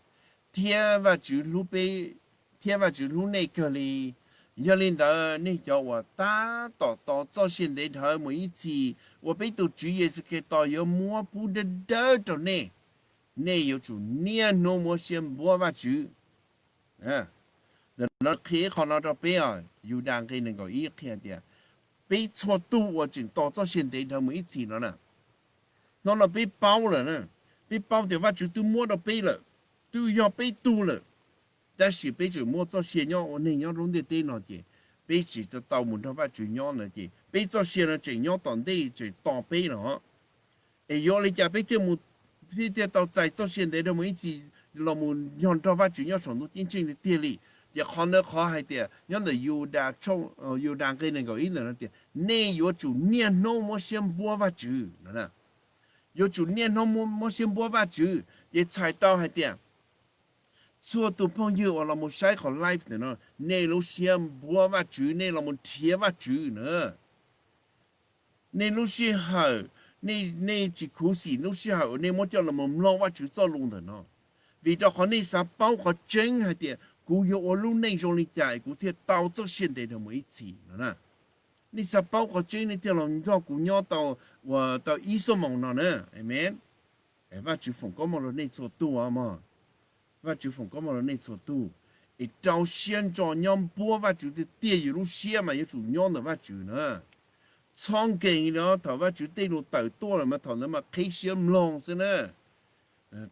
thiab Vajtswv hlub peb, thiab Vajtswv hlub nej kawg li. Yog li ntawd nej cov uas tab tom tos txoj sia ntev dhawv mus ib txhis uas peb tus Tswv Yexus Khetos yuav muab pub dawb dawb rau nej, nej yuav tsum niaj hnub muab siab npuab Vajtswv. Ntawm no qhia ib qho no rau peb os, Yudas nqe nees nkaum ib qhia tias peb txhua tus uas tseem tos txoj sia ntev dhawv mus ib txhis no na, hnub no peb paub lawm na, peb paub tias Vajtswv twb muab rau peb lawm, twb yog peb tug lawm, tab sis peb tseem muaj txoj sia nyob ua neeg nyob lub ntiaj teb no ces peb tsis tau mus nrog Vajtswv nyob na, ces peb txoj sia no tseem nyob tom ntej tseem tos peb los. Es yuav li cas peb thiaj mus, peb thiaj tau txais txoj sia ntev dhawv mus ib txhis los mus yog nrog Vajtswv nyob saum ntuj ceeb tsheej tiag tiag li? Ces qhov ntawd qhov hais tias nyob ntawm Yudas, Yudas nqe nees nkaum ib ntawm no tias nej yuav tsum niaj hnub muab siab npuab Vajtswv no. Yuav tsum niaj hnub muab siab npuab Vajtswv. Ces txhais tau hais tias txhua tus phooj ywg uas los mus saib qhov live ntawm no, nej lub siab npuab Vajtswv, nej los mus nrhiav Vajtswv na. Nej lub sij hawm, nej tsis khuv xim lub sij hawm uas nej muab coj los mus mloog Vajtswv txoj lus ntawm no, vim rau qhov nej xav paub qhov tseeb hais tias kuv yuav ua lub neej zoo li cas es kuv thiaj tau txoj sia ntev dhawv mus ib txhis no na. Nej xav paub qhov tseeb nej thiaj los nrog kuv nyob tau, uas tau ib xuab moos no na. Amen. Vajtswv foom koob hmoov rau nej txhua tus mog. Vajtswv foom koob hmoov rau nej txhua tus, es rau siab ntso nyob npuab Vajtswv tiag tiag, yus lub siab mas yuav tsum nyob ntawm Vajtswv na. Txhob nkees li os, thaum Vajtswv tej lus tawm tuaj lawm mas thaum ntawd mas qhib siab mloog xwb na.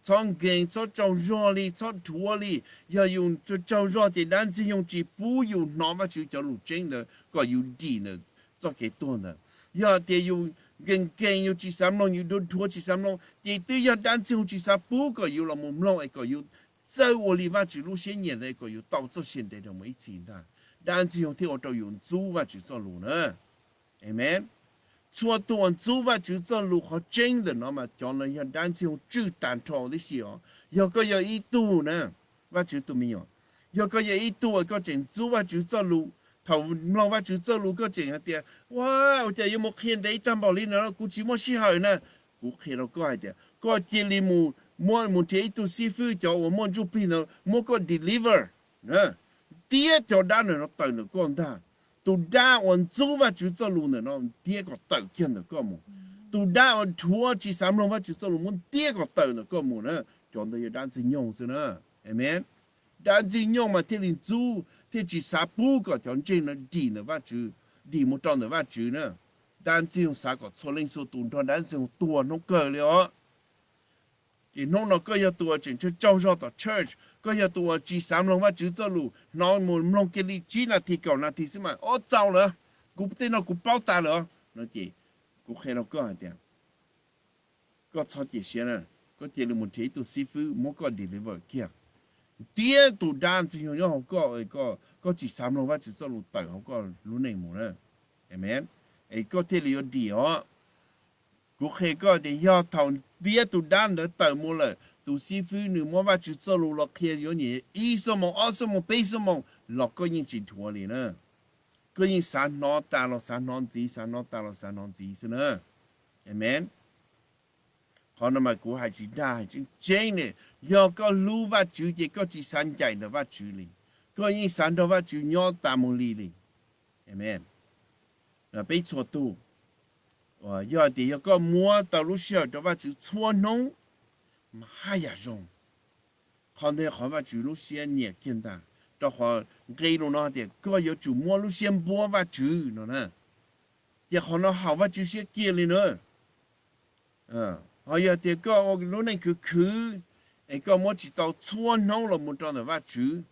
Txhob nkees, txhob tsaug zog li, txhob dhuav li. Yog yus tsaug zog ces dab Ntxwg Nyoog tsis pub yus hnov Vajtswv cov lus tseeb ntawd kom yus dim ntawm txoj kev tuag ntawd. Yog tias yus nkees nkees, yus tsis xav mloog, yus dhuav dhuav tsis xav mloog, ces twb yog dab Ntxwg Nyoog tsis xav pub kom yus los mus mloog es kom yus txawj ua li Vajtswv lub siab nyiam ntawd es kom yus tau txoj sia ntev dhawv mus ib txhis ntag. Dab Ntxwg Nyoog thiaj ua rau yus ntxub Vajtswv txoj lus na. Amen. Txhua tus uas ntxub Vajtswv txoj lus, qhov tseeb ntawm no mas cov no yog dab Ntxwg Nyoog tswj tag nrho tib si os. Yog koj yog ib tug na, Vajtswv tus me nyuam, yog koj yog ib tug uas koj tseem ntxub Vajtswv txoj lus, thaum mloog Vajtswv txoj lus koj tseem hais tias, ua, ua cas yuav mus qhia ntev tag npaum li no, kuv tsis muaj sij hawm na. Kuv qhia rau koj hais tias koj cia li mus, muab mus nrhiav ib tug xib fwb, cov uas muaj ntsuj plig ntawd muab koj deliver. Ntiab cov dab ntawm no tawm ntawm koj ntag. Tus dab uas ntxub Vajtswv txoj lus ntawm no ntiab kom tawm kiag ntawm koj mus. Tus dab uas dhuav tsis xav mloog Vajtswv txoj lus muab ntiab kom tawm ntawm koj mus na. Cov ntawd yog dab Ntxwg Nyoog xwb na. Amen. Dab Ntxwg Nyoog mas thiaj li ntxub, thiaj tsis xav pub kom cov ntseeg no dim ntawm Vajtswv, dim mus rau ntawm Vajtswv na. Dab Ntxwg Nyoog xav kom txhua leej txhua tus nrog dab Ntxwg Nyoog tuag hnub kawg li os. Ces hnub no koj yog tus uas tseem tsaug zog tom church, koj yog tus uas tsis xav mloog Vajtswv txoj lus, hnov mus mloog kiag li tsib nas this kaum nas this xwb mas, o, txaus lawm, kuv tej no kuv paub tas lawm no ces kuv qhia rau koj hais tias koj txhob cia siab na, koj cia li mus nrhiav ib tug xib fwb muab koj deliver kiag. Ntiab tus dab Ntxwg Nyoog nyob hauv koj, koj tsis xav mloog Vajtswv txoj lus tawm hauv koj lub neej mus na. Amen. Es koj thiaj li yuav dim os. Kuv qhia koj tias yog thaum ntiab tus dab ntawd tawm mus lawm, tus xib fwb nws muab Vajtswv txoj lus los qhia yuav nyuam ib xuab moos, ob xuab moos, peb xuab moos los koj yeej tsis dhuav li na. Koj yeej xav hnov tas los xav hnov ntxiv, xav hnov tas los xav hnov ntxiv xwb na. Amen. Qhov no mas kuv hais tsis dag, hais tseeb tseeb ne. Yog koj hlub Vajtswv ces koj tsis xav ncaim ntawm Vajtswv li, koj yeej xav nrog Vajtswv nyob tas mus li li. Amen. Peb txhua tus, yog tias yog koj muab tau lub sij hawm rau Vajtswv txhua hnub, mas haj yam zoo. Qhov ntawd qhov Vajtswv lub siab nyiam kiag ntag, rau qhov nqe lus no tias koj yuav tsum muab lub siab npuab Vajtswv no na. Ces qhov no haum Vajtswv siab kiag li na. Ho yog tias koj ua lub neej khwv khwv, es koj muab tsis tau txhua hnub los mus rau ntawm Vajtswv,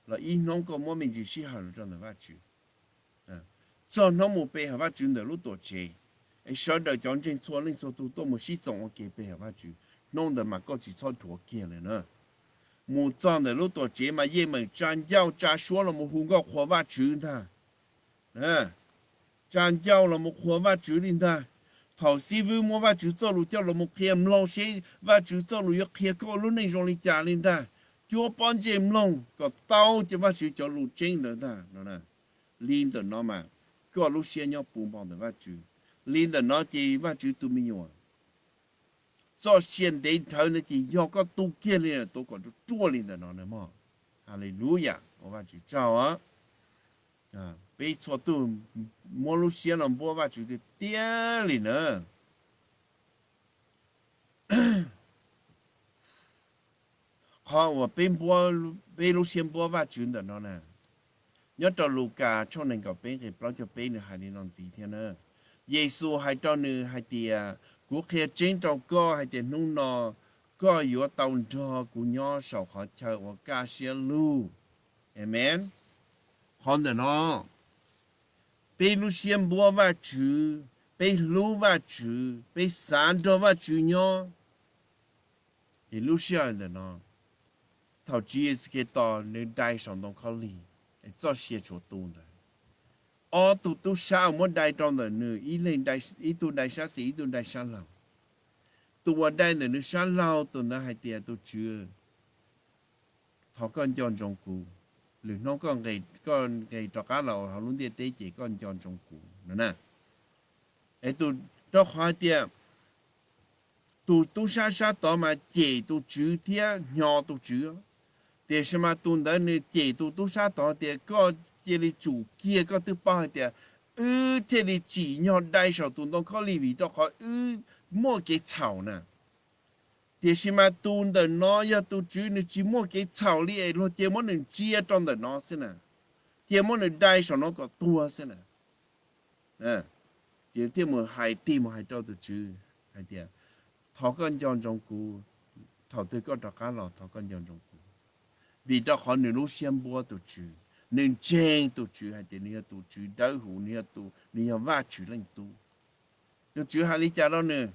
los ib hnub koj muab me ntsis sij hawm los rau ntawm Vajtswv, txog hnub mus pe hawm Vajtswv ntawm lub tuam tsev, es sawv daws cov ntseeg txhua leej txhua tus tuaj mus sib txoos ua ke pe hawm Vajtswv, hnub ntawd mas koj tsis txhob dhuav kiag lawm na. Mus txog ntawm lub tuam tsev mas yeej meem tsa ncauj tsa suab los mus hu nkauj qhuas Vajtswv ntag. Tsa ncauj los mus qhuas Vajtswv li ntag. Thaum xib fwb muab Vajtswv txoj lus coj los mus qhia mloog seb Vajtswv txoj lus yuav qhia koj lub neej zoo li cas li ntag. Cuab pob ntseg mloog kom tau cov Vajtswv cov lus tseeb ntawd ntag no. Li ntawm no mas koj lub siab nyob puv npo ntawm Vajtswv. Li ntawm no ces Vajtswv tus me nyuam, txoj sia ntev dhawv ntawd ces yog koj tu kiag li tuav kom ruaj ruaj li ntawm no na mog. Haleluya, ua Vajtswv tsaug. Peb txhua tus muab lub siab no npuab Vajtswv tiag tiag li na. Qhov uas peb, peb lub siab npuab Vajtswv ntawm no na, nyob rau Lukas tshooj nees nkaum peb nqe plaub caug peb nws hais li no ntxiv thiab na. Yexus hais rau nws hais tias, kuv qhia tseeb rau koj hais tias hnub no koj yuav tau nrog kuv nyob saum qhov chaw uas kaj siab lug. Amees. Qhov ntawm no, peb lub siab npuab Vajtswv, peb hlub Vajtswv, peb xav nrog Vajtswv nyob. Es lub sij hawm ntawm no, thaum Tswv Yexus Khetos nws dai saum ntoo khaub lig, txoj sia tshuav tu ntawd, ob tug tub sab uas muab dai rau ntawm nws, ib tug dai sab xis, ib tug dai sab laug. Tus uas dai ntawm nws sab laug tus ntawd hais tias, tus Tswv, thov koj nco ntsoov kuv, lwm hnub koj nqes rov qab los hauv lub ntiaj teb ces koj nco ntsoov kuv no na. Es rau qhov hais tias tus tub sab sab tod mas cem tus Tswv thiab hnyo tus Tswv, tiam sis mas tus ntawd nws cem tus tub sab tod tias, koj cia li tsum kiag, koj twb paub hais tias wb thiaj li tsim nyog dai saum tus ntoo khaub lig vim rau qhov wb muaj kev txhaum na. Tiam sis mas tus ntawm no yog tus Tswv nws tsis muaj kev txhaum li es luag cia muab nws ntsia rau ntawm no xwb na, cia muab nws dai saum no kom tuag xwb na. Ces thiaj mus hais, tig mus hais rau tus Tswv hais tias, thov koj nco ntsoov kuv, thaum twg koj rov qab los thov koj nco ntsoov kuv. Vim rau qhov nws lub siab npuab tus Tswv, nws ntseeg tus Tswv hais tias nws yog tus Tswv dawb huv, nws yog tus, nws yog Vajtswv leej tub. Tus Tswv hais li cas rau nws?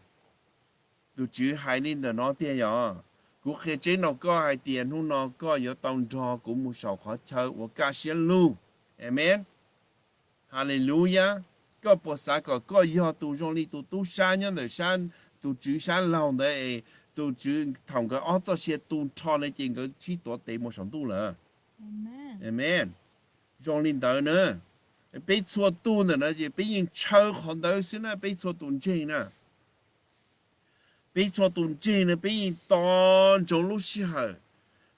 Tus Tswv hais li ntawm no tiag yog, kuv qhia tseeb rau koj hais tias hnub no koj yuav tau nrog kuv mus saum qhov chaw uas kaj siab lug. Amees. Haleluyas. Koj puas xav kom koj yog tus zoo li tus tub sab nyob ntawm tus Tswv sab laug ntawd es tus Tswv thaum nkawd ob txoj sia tu nrho na ces nkawd sib tuav tes mus saum ntuj lawm? Amees. Zoo li ntawd na, peb txhua tus ntawm no ces peb yeej ntshaw qhov ntawd xwb na, peb txhua tus ntseeg na. Peb txhua tus ntseeg na peb yeej tos ntsoov lub sij hawm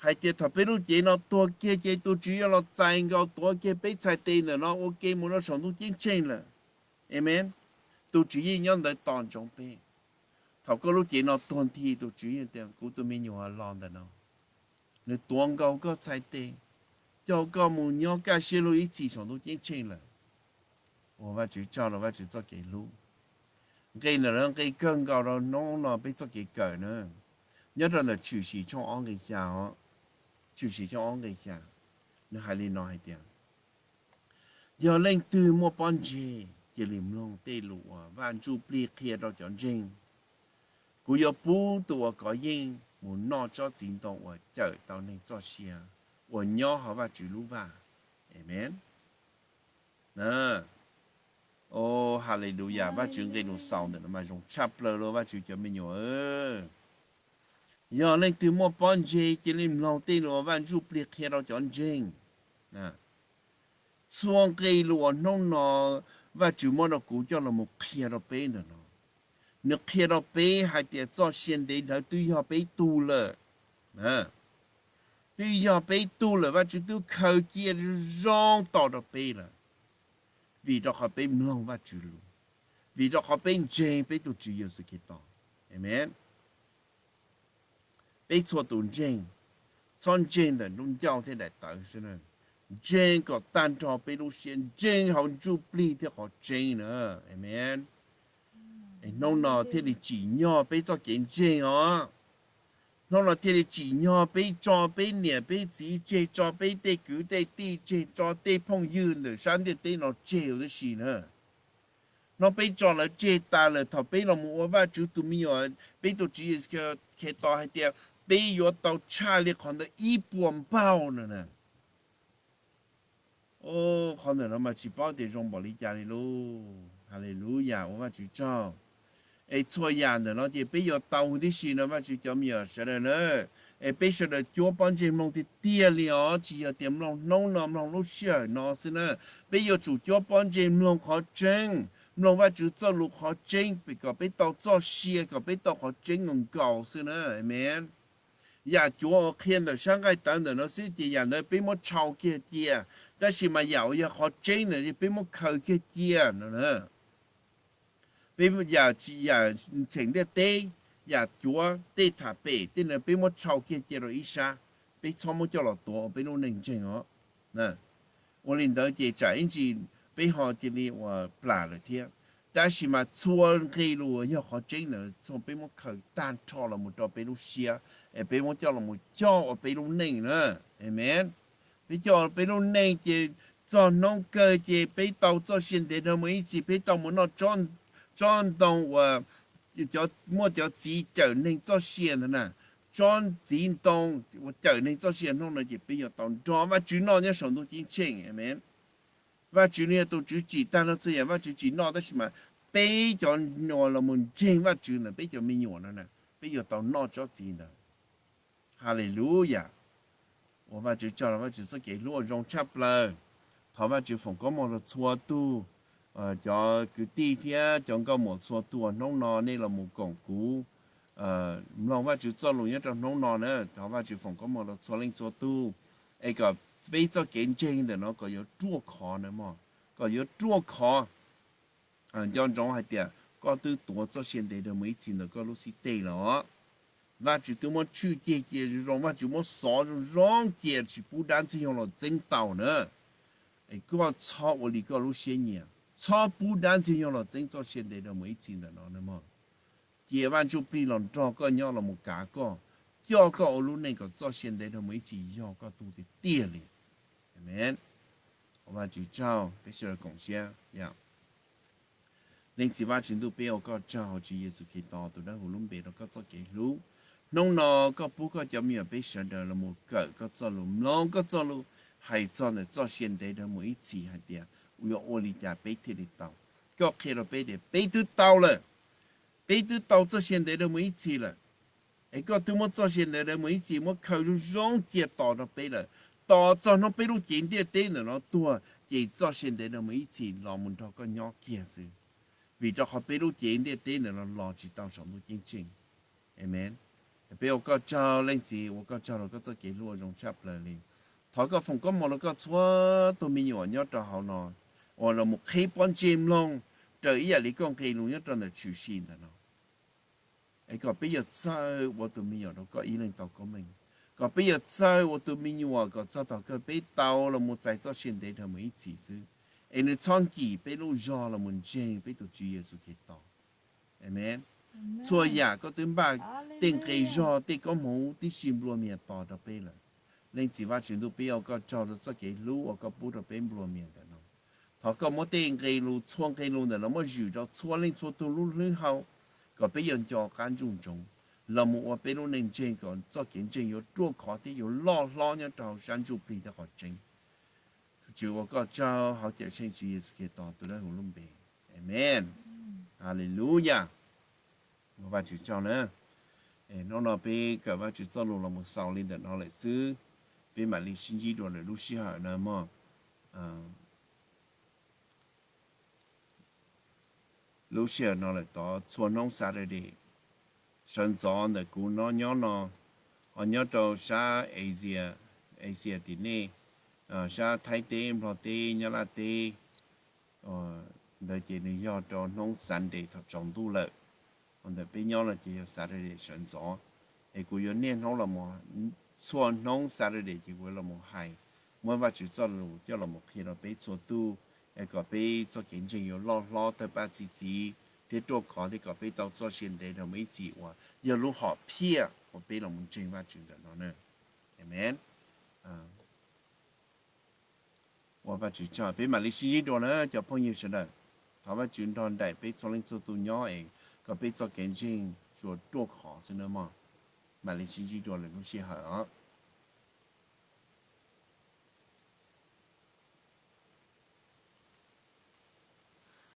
hais tias thaum peb lub cev no tuag kiag ces tus Tswv yuav los txais nkaus tuav kiag peb txhais tes ntawm no ua ke mus rau saum ntuj ceeb tsheej lawm. Amees. Tus Tswv yeej nyob ntawd tos ntsoov peb. Thaum koj lub cev no tuag nthi tus Tswv yeej tias kuv tus me nyuam los ntawm no, nws tuav nkaus koj txhais tes, coj koj mus nyob kaj siab lug ib txhis saum ntuj ceeb tsheej lawm. Ua Vajtswv tsaug rau Vajtswv txoj kev hlub. Nqe ntawm no nqe kawg nkaus rau hnub no peb txoj kev kawm na, nyob rau ntawm Tshwm Sim tshooj ob nqe xya os. Tshwm Sim tshooj ob nqe xya, nws hais li no hais tias, yog leej twg muaj pob ntseg cia li mloog tej lus uas Vaj Ntsujplig qhia rau cov ntseeg. Kuv yuav pub tus uas kov yeej mus noj tsob txiv ntoo uas cawm tau neeg txoj sia uas nyob hauv Vajtswv lub vaj. Amees. Haleluyas, Vajtswv nqe nus xaus ntawm no mas zoo tshaj plaws li Vajtswv cov me nyuam. Yog leej twg muaj pob ntseg cia li mloog tej lus uas Vaj Ntsujplig qhia rau cov ntseeg. Txhua nqe lus uas hnub no Vajtswv muab rau kuv coj los mus qhia rau peb ntawm no, nws qhia rau peb hais tias txoj sia ntev dhawv twb yog peb tug lawm. Twb yog peb tug lawm, Vajtswv twb khaws cia zoo tos rau peb lawm, vim rau qhov peb mloog Vajtswv lus, vim rau qhov peb ntseeg peb tus Tswv Yexus Khetos. Amees. Peb txhua tus ntseeg, txhob ntseeg ntawm lub ncauj thiab daim tawv xwb na, ntseeg kom tag nrho peb lub siab, ntseeg hauv Ntsujplig thiab qhov tseeb na. Amees. Hnub no thiaj li tsim nyog peb txoj kev ntseeg os. Hnub no thiaj li tsim nyog peb tso peb niam peb txiv tseg, tso peb tej kwv tej tij tseg, tso tej phooj ywg ntawm sab ntiaj teb no tseg huv tib si na. Hnub peb tso lawv tseg tas lawm, thaum peb los mus ua Vajtswv tus me nyuam, peb tus Tswv Yexus Khetos hais tias peb yuav tau tshaj li qhov ntawd ib puas npaug no na. Qhov ntawm no mas tsis paub tias zoo npaum li cas li lauj. Haleluyas, ua Vajtswv tsaug. Es txhua yam ntawm no ces peb yuav tau huv tib si no Vajtswv cov me nyuam sawv daws na. Es peb sawv daws cuab pob ntseg mloog tiag tiag li os, tsis yog tias mloog hnub no mloog lub sij hawm no xwb na. Peb yuav tsum cuab pob ntseg mloog qhov tseeb, mloog Vajtswv txoj lus qhov tseeb, pem kom peb tau txoj sia, kom peb tau qhov tseeb nkaus nkaus xwb na. Amen. Yam cuav uas qhia ntawm sab nqaij tawv ntawm no xwb ces yam ntawd peb muab tshau kiag cia, tab sis mas yam uas yog qhov tseeb ntawd peb muab khaws kiag cia no na. Peb yam, yam cheem ntiaj teb, yam cuav tej tham pem tej no peb muab tshau kiag cia rau ib sab, peb txhob muab coj los tuav ua peb lub neej ntseeg os. Ua li ntawd ces tsam ib ntsis peb ho cia li ua plam lawm thiab. Tab sis mas txhua nqe lus yog qhov tseeb ntawd txhua peb muab khaws tag nrho los mus rau peb lub siab, es peb muab coj los mus coj ua peb lub neej na. Amen. Peb coj peb lub neej ces txog hnub kawg ces peb tau txoj sia ntev dhawv mus ib txhis, peb tau mus noj tsob ntoo uas muaj cov txiv cawm neeg txoj sia ntawd na. Tsob txiv ntoo uas cawm neeg txoj sia hnub no ces peb yuav tau nrog Vajtswv noj nyob saum ntuj ceeb tsheej. Amen. Vajtswv nws yog tus Tswv tsim tag nrho txhua yam, Vajtswv tsis noj, tab sis mas peb cov uas los mus ntseeg Vajtswv ntawd, peb cov me nyuam no na, peb yuav tau noj tsob txiv ntawd. Haleluyas. Ua Vajtswv tsaug, los Vajtswv txoj kev hlub uas zoo tshaj plaws. Thov Vajtswv foom koob hmoov rau txhua tus, cov kwv tij thiab cov nkauj muam txhua tus uas hnub no nej los mus koom kuv mloog Vajtswv txoj lus nyob rau hnub no na. Thov Vajtswv foom koob hmoov rau txhua leej txhua tus, es kom peb txoj kev ntseeg ntawm no kom yuav ruaj khov na mog, kom yuav ruaj khov. Nco ntsoov hais tias koj twb tuav txoj sia ntev dhawv mus ib txhis ntawm koj lub xib teg lawm os. Vajtswv twb muab tshwj ceg cia zoo zoo, Vajtswv muab xov zoo zoo cia tsis pub dab ntxwg nyoog los txeeb tau na. Es koj txhob ua li koj lub siab nyiam, txhob pub dab ntxwg nyoog los txeeb txoj sia ntev dhawv mus ib txhis ntawm no na mog. Cia Vaj Ntsujplig los nrog koj nyob los mus kav koj, coj koj ua lub neej kom txoj sia ntev dhawv mus ib txhis yog koj tug tiag tiag li. Amen. Ua Vajtswv tsaug, peb sawv daws koom siab. Leej Txiv Vajtswv ntuj, peb ua koj tsaug hauv Tswv Yexus Khetos tus dawb huv lub npe rau koj txoj kev hlub. Hnub no koj pub koj cov me nyuam peb sawv daws los mus kawm koj txoj lus, mloog koj txoj lus hais txog ntawm txoj sia ntev dhawv mus ib txhis hais tias yuav ua li cas peb thiaj li tau. Koj qhia rau peb tias peb twb tau lawm, peb twb tau txoj sia ntev dhawv mus ib txhis lawm. Es koj twb muab txoj sia ntev dhawv mus ib txhis muab khaws zoo zoo cia tos rau peb lawm. Tos txog hnub peb lub cev ntiaj teb ntawm no tuag ces txoj sia ntev dhawv mus ib txhis los mus nrog koj nyob kiag xwb. Vim rau qhov peb lub cev ntiaj teb ntawm no los tsis tau saum ntuj ceeb tsheej. Amen. Peb ua koj tsaug Leej Txiv, ua koj tsaug rau koj txoj kev hlub uas zoo tshaj plaws li. Thov koj foom koob hmoov rau koj txhua tus me nyuam nyob rau hauv no uas los mus qhib pob ntseg mloog raws ib yam li koj nqe lus nyob rau ntawm tshwm sim ntawm no. Es kom peb yuav txawj ua tus me nyuam rau koj ib leeg tau koob meej, kom peb yuav txawj ua tus me nyuam kom txog thaum kawg peb tau los mus txais txoj sia ntev dhawv mus ib txhis xwb, es nws txhob nkim peb lub zog los mus ntseeg peb tus Tswv Yexus Khetos. Amen. Txhua yam koj twb npaj tej nqi zog tej koob hmoov tib si nplua mias tos rau peb lawm. Leej Txiv Vajtswv ntuj, peb ua koj tsaug rau txoj kev hlub uas koj pub rau peb nplua mias ntawm no. Thov koj muab tej nqe lus, txhua nqe lus ntawm no muab zwm rau txhua leej txhua tus lub hlwb hau, kom peb yuav nco qab ntsoov ntsoov los mus ua peb lub neej ntseeg kom txoj kev ntseeg yuav ruaj khov thiab yuav loj hlob nyob rau hauv sab ntsuj plig thiab qhov tseeb. Tus Tswv, ua koj tsaug hauv Cawmseej Tswv Yexus Khetos tus dawb huv lub npe. Amen. Haleluya. Ua Vajtswv tsaug na. Hnub no peb kawm Vajtswv txoj lus los mus xaus li ntawm no lawm xwb. Peb mam li sib ntsib dua lwm lub sij hawm na mog. Lub sij hawm no lawm tod txhua hnub Saturday sawv ntxov ntawm kuv no nyob no, ho nyob rau sab Asia, Asia tim nej, sab Thaib teb, Nplog teb, Nyab Laj teb, ntawd ces nws yog rau hnub Sunday thaum tsaus ntuj lawm. Ho ntawm peb nyob no ces yog Saturday sawv ntxov. Es kuv yuav niaj hnub los, txhua hnub Saturday ces kuv los mus hais, muab Vajtswv txoj lus coj los mus qhia rau peb txhua tus, es kom peb txoj kev ntseeg yuav loj hlob tawg paj txi txiv thiab ruaj khov thiab kom peb tau txoj sia ntev dhau mus ib txhis uas yog lub hom phiaj uas peb los mus ntseeg Vajtswv ntawm no na. Amen. Ua Vajtswv tsaug, peb mam li sib ntsib dua na cov phooj ywg sawv daws. Thov Vajtswv nrog nraim peb txhua leej txhua tus nyob es kom peb txoj kev ntseeg tsuas ruaj khov xwb na mog. Mam li sib ntsib dua lwm lub sij hawm os.